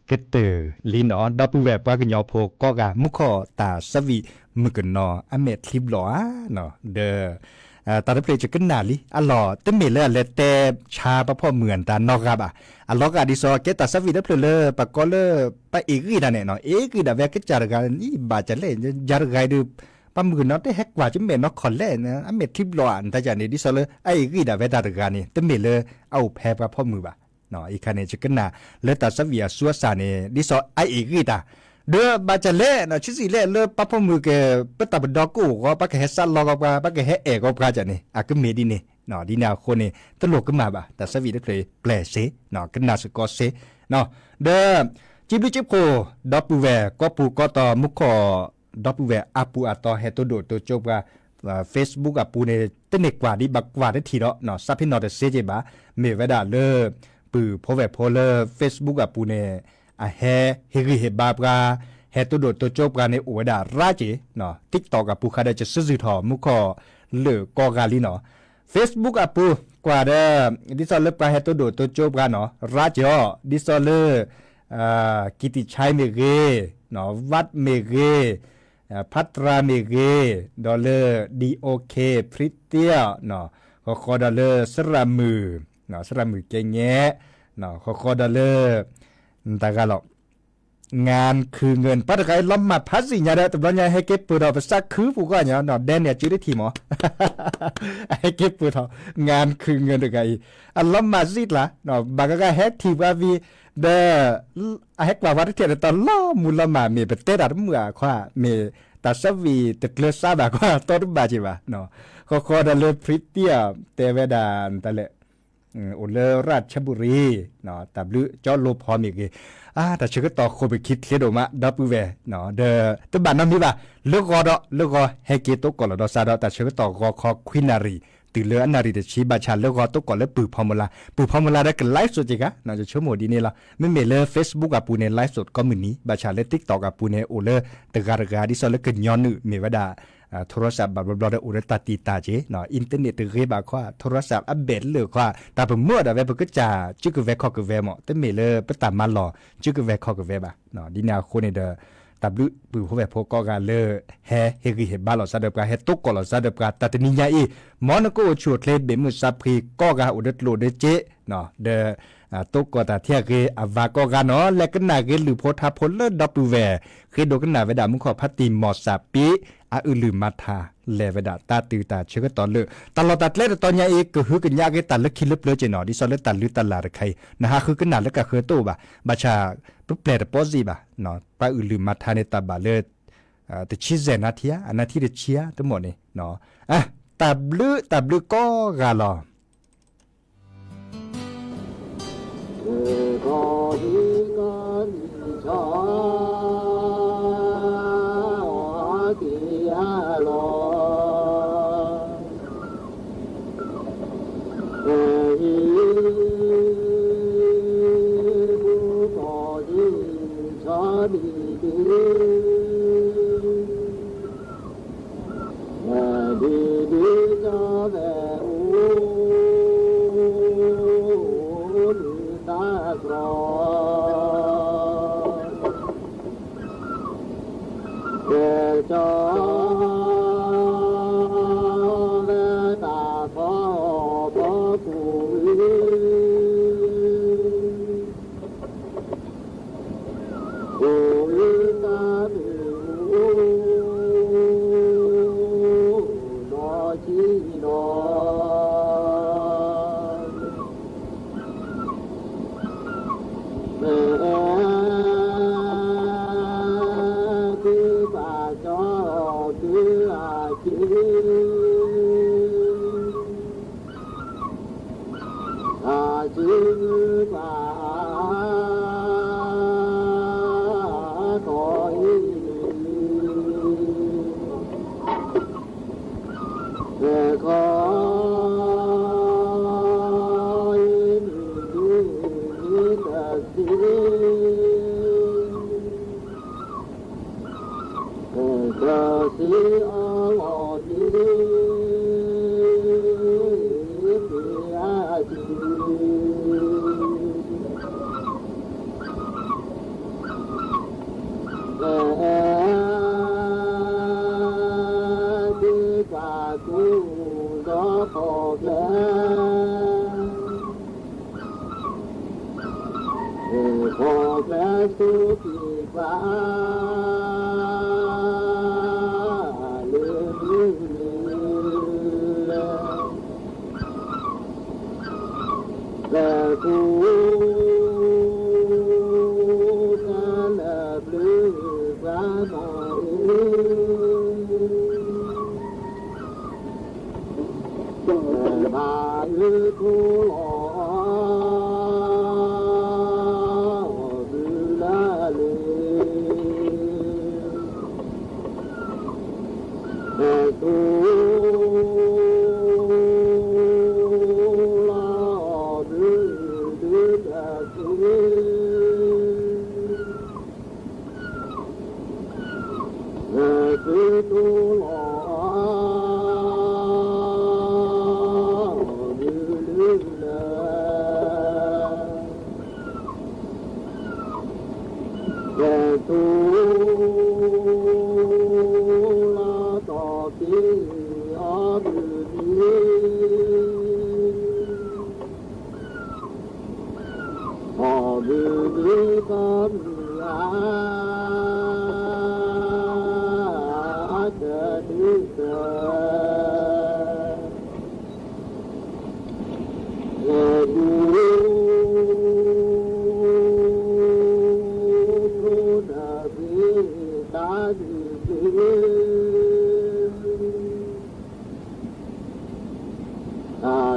ကတၢၢ်လံနီၤ ဒီပုၢ်ဝဲၢ်ပှၤကညီဖိကိးဂၤ မူခိၣ်တၢ်သးဝံၣ်မုၣ်ကနီၤ အမဲာ်ချံဘျီၣ်ဧါနီၤ ဒီး တၢ်တဖျၢၣ်ယကနၣ်လံ အလီၢ်တမ့ၢ်လၢအလဲၤတဲဆါပှၤဖီၣ်မုၢ်အတၢ်နီတဂၤဘၣ်. အလီၤဂာ်ဒ်သိး ကဲတၢ်သးဝံၣ်တဖျၢၣ်လၢပကိးလၢ ပအ့ၣ်ဂံၢ်တၢ်န့ၣ်နီၤ အ့ၣ်ဂံၢ်ဒၣ်ဝဲကစၢ်တဂၤ ဘၣ်တလဲၣ် ယၤတဂၤအံၤဒီး ပှၤမုၣ်ကနီၤတဟဲကွၢ်ကမဲာ်နီၢ်ခီၣ်လဲၣ် အမဲာ်ချံဘျီၣ်ဧါ နတၢ်ယၤန့ၣ် ဒ်သိးလၢအအ့ၣ်ဂံၢ်ဒၣ်ဝဲတၢ်တဂၤန့ၣ် တမ့ၢ်လၢအအိၣ်ဖဲပှၤဖီၣ်မုၢ်ဘၣ်. အံၤခါန့ၣ် ယကနၣ်လၢတၢ်သးဝံၣ်အဆူအစှၤန့ၣ် ဒ်သိးအအ့ၣ်ဂံၢ်တၢ် ဒီးဘၣ်တလဲၣ် ဆံးဆံးလဲၣ်လၢပှၤဖီၣ်မုၢ်က ပတၢ်ပဒီကအိၣ်ဂီၤ ပှၤကဟဲစးလီၤဂီၤပှၤ ပှၤကဟဲအဲၣ်ဂီၤပှၤတၢ်န့ၣ် အကမ့ၢ်ဒ်န့ၣ် ဒ်န့ၣ်အဃိန့ၣ် တလိၣ်ကမၣ်ဘၣ် တၢ်သးဝံၣ်တဖျၢၣ်အံၤ ပျဲၢ်စ့ ကနၣ်စ့ၢ်ကီးစ့ ဒီး စံးဘျုးစံးဖှိၣ် ဒီပုၢ်ဝဲၢ် ကီၢ်ပူၤကီၢ်တီၤ မူခိၣ် ဒီပုၢ်ဝဲၢ်အါပူၤအါတီၤ ဟဲတိၢ်ဒိၣ်တိၢ်ကၠိပှၤ Facebook အပူၤန့ၣ် တန့ၢ်ကွၢ်ဒံးဘၣ်ကွၢ်တထံၣ်ဒီး စးဖ့နီၣ်တစ့က့ဘၣ်, မ့ၢ်ဝဲဒၣ်လၢ ပုၢ်ဖိဝဲၢ်ဖိလၢ Facebook အပူၤန့ၣ် အဟဲဟ့ၣ်ဂံၢ်ဟ့ၣ်ဘါပှၤ ဟဲတိၢ်ဒိၣ်တိၢ်ကၠိပှၤန့ၣ် အိၣ်ဝဲဒၣ်ရၣ်က့ၤ, TikTok အပူၤခါဒီး ယစုၣ်စုၣ်ထီၣ်မူခိၣ်လၢာ်ကိးဂၤလံနီၤ. Facebook အပူၤ ကွၢ်ဒီး ဒ်သိးလၢပှၤဟဲတိၢ်ဒိၣ်တိၢ်ကၠိပှၤနီၤ ရၣ်က့ၤအီၤ ဒ်သိးလၢ ကံတံၣ်ဆဲမ့ၢ်ဂ့ၤ, ဝးမ့ၢ်ဂ့ၤ, ဖးတြၤမ့ၢ်ဂ့ၤ, ဒီးလၢ ဒီအိၣ်ခ့ ဖရံတ့ၣ်, ဃီဃီဒီးလၢ စရၣ်မုၣ်, စရၣ်မုၣ်ကဲညဲ, ဃီဃီဒီးလၢ တၢ်ဂၤလီၤ ငါခုငၢၢ် ပှၤတဂၤအံၤ လီၤမၢ်ဖးစံၣ်ညါဒီး တဘျီညါဟဲက့ၤပၢၢ်ထီၣ်ပသးခုပူၤဂီၢ်ညါနီၤ ဒဲန့ၣ်အစုတထံၣ်မး အဟဲက့ၤပၢၢ်ထီၣ် ငါခုငၢၢ်တဂၤအံၤ အလီၤမၢ်စံၣ်ကျါ, ဘၣ်ဂၤဂၤဟဲထံၣ်ပှၤဝံၤ ဒီး အဟဲကွၢ်ပှၤတထံၣ်န့ၣ် တၢ်လီၤမုၢ်လီၤမၢ် မ့ၢ်ပတဲတၢ်တမုာ်အခီ မ့ၢ်တၢ်သးဝံၣ်တကျၢၤစါဘၣ်ခီ တီတဘၣ်က့ၤဘၣ်, ဃီဃီဒီးလၢ ဖရံတ့ၣ် တဲဝဲဒၣ် တၢ်လဲၣ် အိၣ်လၢရၣ်ဆဘူရံ တၢ်ဘျုးကၠီလိဖီမ့ၢ်ဂ့ၤ, တၢ်ဆၢကတီၢ်ဃိာ်ပခံချ့ဒိၣ်မး ဒီပုၢ်ဝဲၢ်, ဒီးတဘၣ်နီတမံၤဘၣ်, လၢဂီၤဒီးလၢဂီၤဟဲက့ၤတိၢ်ကီၢ်လီၤဒီးစးဒီး တၢ်ဆၢကတီၢ်ဂီၤခီခွံနၣ်ရံၣ် တုၤလၢအနၣ်ရံၣ်တဆံ ဘၣ်ဆၣ်လၢဂီၤတိၢ်ကီၢ်လၢပုၢ်ဖီမူလါ, ပုၢ်ဖီမူလါဒီးက live စဒ်က့ၤဂၤ ယဆိကမိၣ်ဒ်န့ၣ်လီၤ. မ့မ့ၢ်လၢ Facebook အပူၤန့ၣ် live စဒ်ကိးမုၢ်နံၤ ဘၣ်ဆၣ်လၢ TikTok အပူၤန့ၣ် အိၣ်လၢတဂၤတဂၤ ဒ်သိးလၢကညီနုာ်မ့ၢ်ဝဲဒၣ် ထိရစးဘၣ်ဘျီဘျီဒီး အိၣ်ဒီးတၢ်တံာ်တာ်က့ၤ, internet တဂ့ၤဘၣ်ခီ ထိရစးအဘဲၣ်လၢာ်ခီ တၢ်ပမၢအီၤဒၣ်ဝဲ ပကစၢ်စုကဝဲၤခီၣ်ကဝဲၤမး တမ့ၢ်လၢပတၢ်မၤလီၢ်စုကဝဲၤခီၣ်ကဝဲၤဘၣ်. ဒ်န့ၣ်အဃိန့ၣ်ဒီး တၢ်ဘျုးပုၢ်ဖိဝဲၢ်ဖိကိးဂၤလၢ ဟဲဟ့ၣ်ဂံၢ်ဟ့ၣ်ဘါလိာ်သးဒီးပှၤ ဟဲတိၢ်ကီၢ်လိာ်သးဒီးပှၤ တၢ်တနံၤညါအံၤ မ်နကအိၣ်ဆူၣ်အိၣ်ချ့ ဘ့ၣ်မုၢ်သးဖှံ ကိးဂၤအိၣ်ဒီးကျိၣ်ဒီးစ့ ဒီး တိၢ်ကီၢ်တၢ်ထံအဂ့ၤ အဝၤကိးဂၤနီၤ လဲၤကနၣ်ဂ့ၤလုၢ်ဖိထါဖိလၢဒီပုၢ်ဝဲၢ် ဃ့ဒိးကနၣ်ဝဲဒၣ်မူခိၣ်ဖါတံၢ်မီၢ်စၢ်ပ့ အအုၣ်လုၢ်မၤထါ လဲၤဝဲဒၣ်တၢ်တုၤတၢ်ဆၢကတီၢ်လၢ တၢ်လီၢ်တၢ်ကျဲတတီၤညါအံၤ ကဟုကညးက့ၤတၢ်လၢခံလၢပျၢၤက့ၤနီၤ ဒ်သိးလၢတၢ်လုၢ်တၢ်လၢ်တခါအံၤ နဟးဃုကနၣ်လၢကဃၢၤတအိၣ်ဘၣ် ဘၣ်ဆၣ် ပပျဲၢ်တပီစ့ၢ်ဘၣ် ပှၤအုၣ်လုၢ်မၤထါန့ၣ် တၢ်ဘၣ်လၢ တဆံစဲးနါထံဧါ အနါထံတဆံဧါ တမီၢ်န့ၣ် တၢ်ဘျုးတၢ်ဘျုးကိးဂၤလီၤ.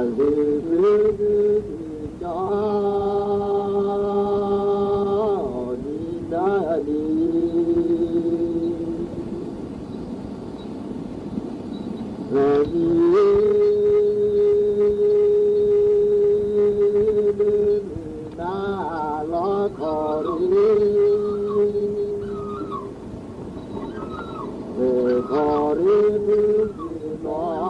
လၢမုၢ်ကၠီဒံးတၢ်ဒံး လၢမုၢ်နၤလီၤခီရ့ၣ် ခီရ့ၣ်ဖုၣ်ဖုၣ်လီၤ ဒံးဘ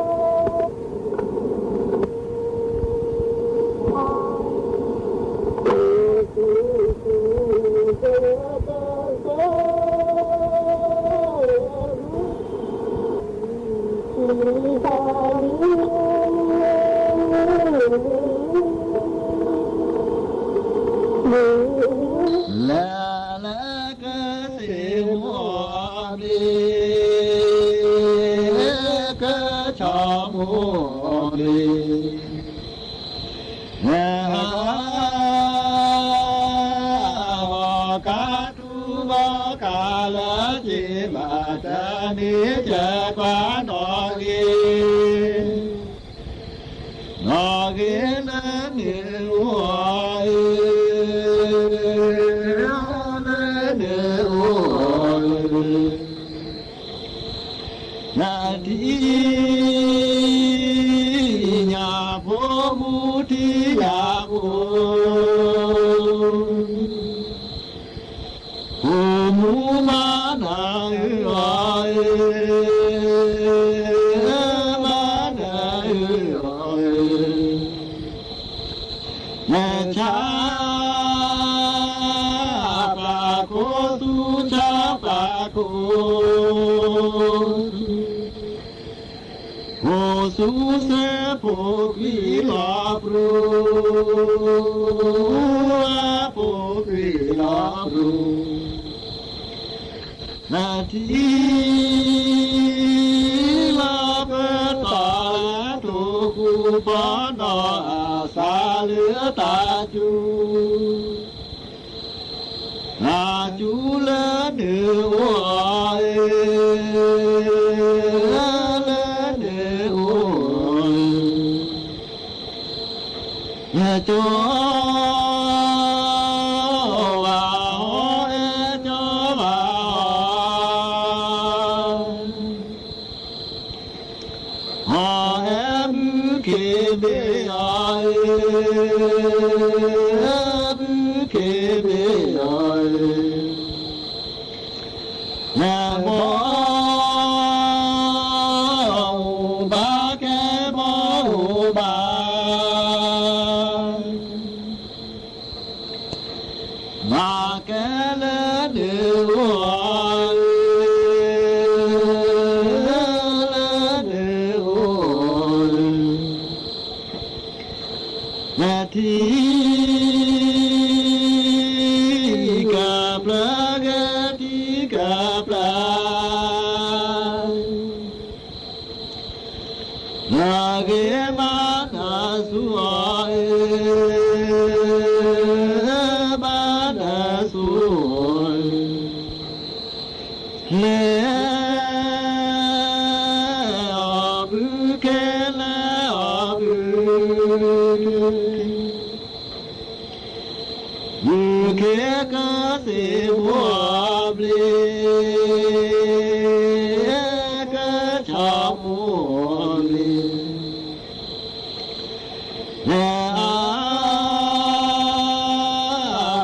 ၣ်လၢ လဲၤလၢကစ့မိၢ်ဘျ့ ကဆီမိၢ်ဘျ့ ကါတူၢ်ဘီကါလၢက့ၤဘၣ်တၢ်န့ၣ် ကဲကွၢ်နီၣ်ဂ့ၤ နီၣ်ဂ့ၤလၢန့ၣ်အိၣ် လၢန့ၣ်အိၣ် နထံၣ်ညါဖိမူထံၣ်ညါဖိ ဖိမူမၤနၤဧၢအီၤ, မၤနၤဧၢအီၤ, နဆါပာ်ခိၣ်သူဆါပာ်ခိၣ် ဖိသူစ့ဖိခွံလီၤပြူၤ, ဖိခွံလီၤပြူၤ, နထံၣ်လီၤပတီၢ်လၢထိၣ်ဃူပီၢ်ဒီးအစးလၢတၢ်စူၤ အစူၤလၢန့ၣ်အိၣ်, လၢန့ၣ်အိၣ်, အဲၣ်ကၠီဘၣ်အီၤ, အဲၣ်ကၠီဘၣ်အီၤ အီၣ်အဲၣ်ဘုခ့ဘ့ၣ်အီၤ, ဘုခ့ဘ့ၣ်အီၤ, နဘီအိၣ်ဘၣ်ကဲဘီအိၣ်ဘၣ် ဘၣ်ကဲလၢန့ၣ်အိၣ်, လၢန့ၣ်အိၣ်, နထံၣ်ကပျၢ်ဂ့ၤထံၣ်ကပျၢ် နဂ့ၤမၤနၢၤဆူအီၤ, မၤနၢၤဆူအီၤ, လဲၤအီၤဘုခ့လဲၤအီၤဘု ဘုခ့ကစ့မိၢ်ဘျ့, ကဆီမိၢ်ဘျ့, လဲၤအါအီၤ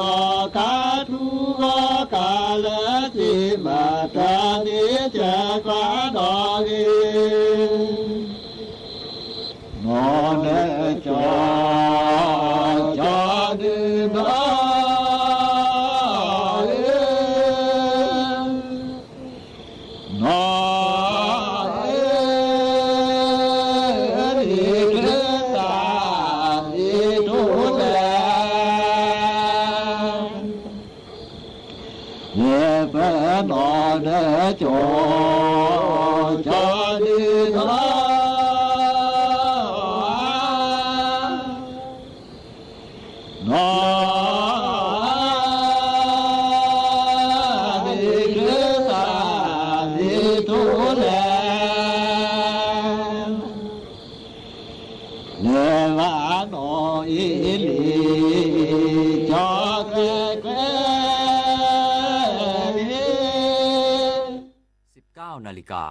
ကါထူဂီၤကါလၢက့ၤမၤတၢ်န့ၣ် ကဲကွၢ်နီၣ်ဂ့ၤ နီၣ်နကၠီ, ကၠီဒုးနီၣ်, နီၣ်, န့ၣ်ကတၢၢ်န့ၣ်ထိၣ်တၢ် ယပနီၣ်နကၠီ, ကၠီဒုးနီၣ်, နီၣ် လဲၤဘၣ်နီၢ်အ့လ့ၣ် ကၠီကျဲကျဲန့ၣ် สิบเก้านาฬิกา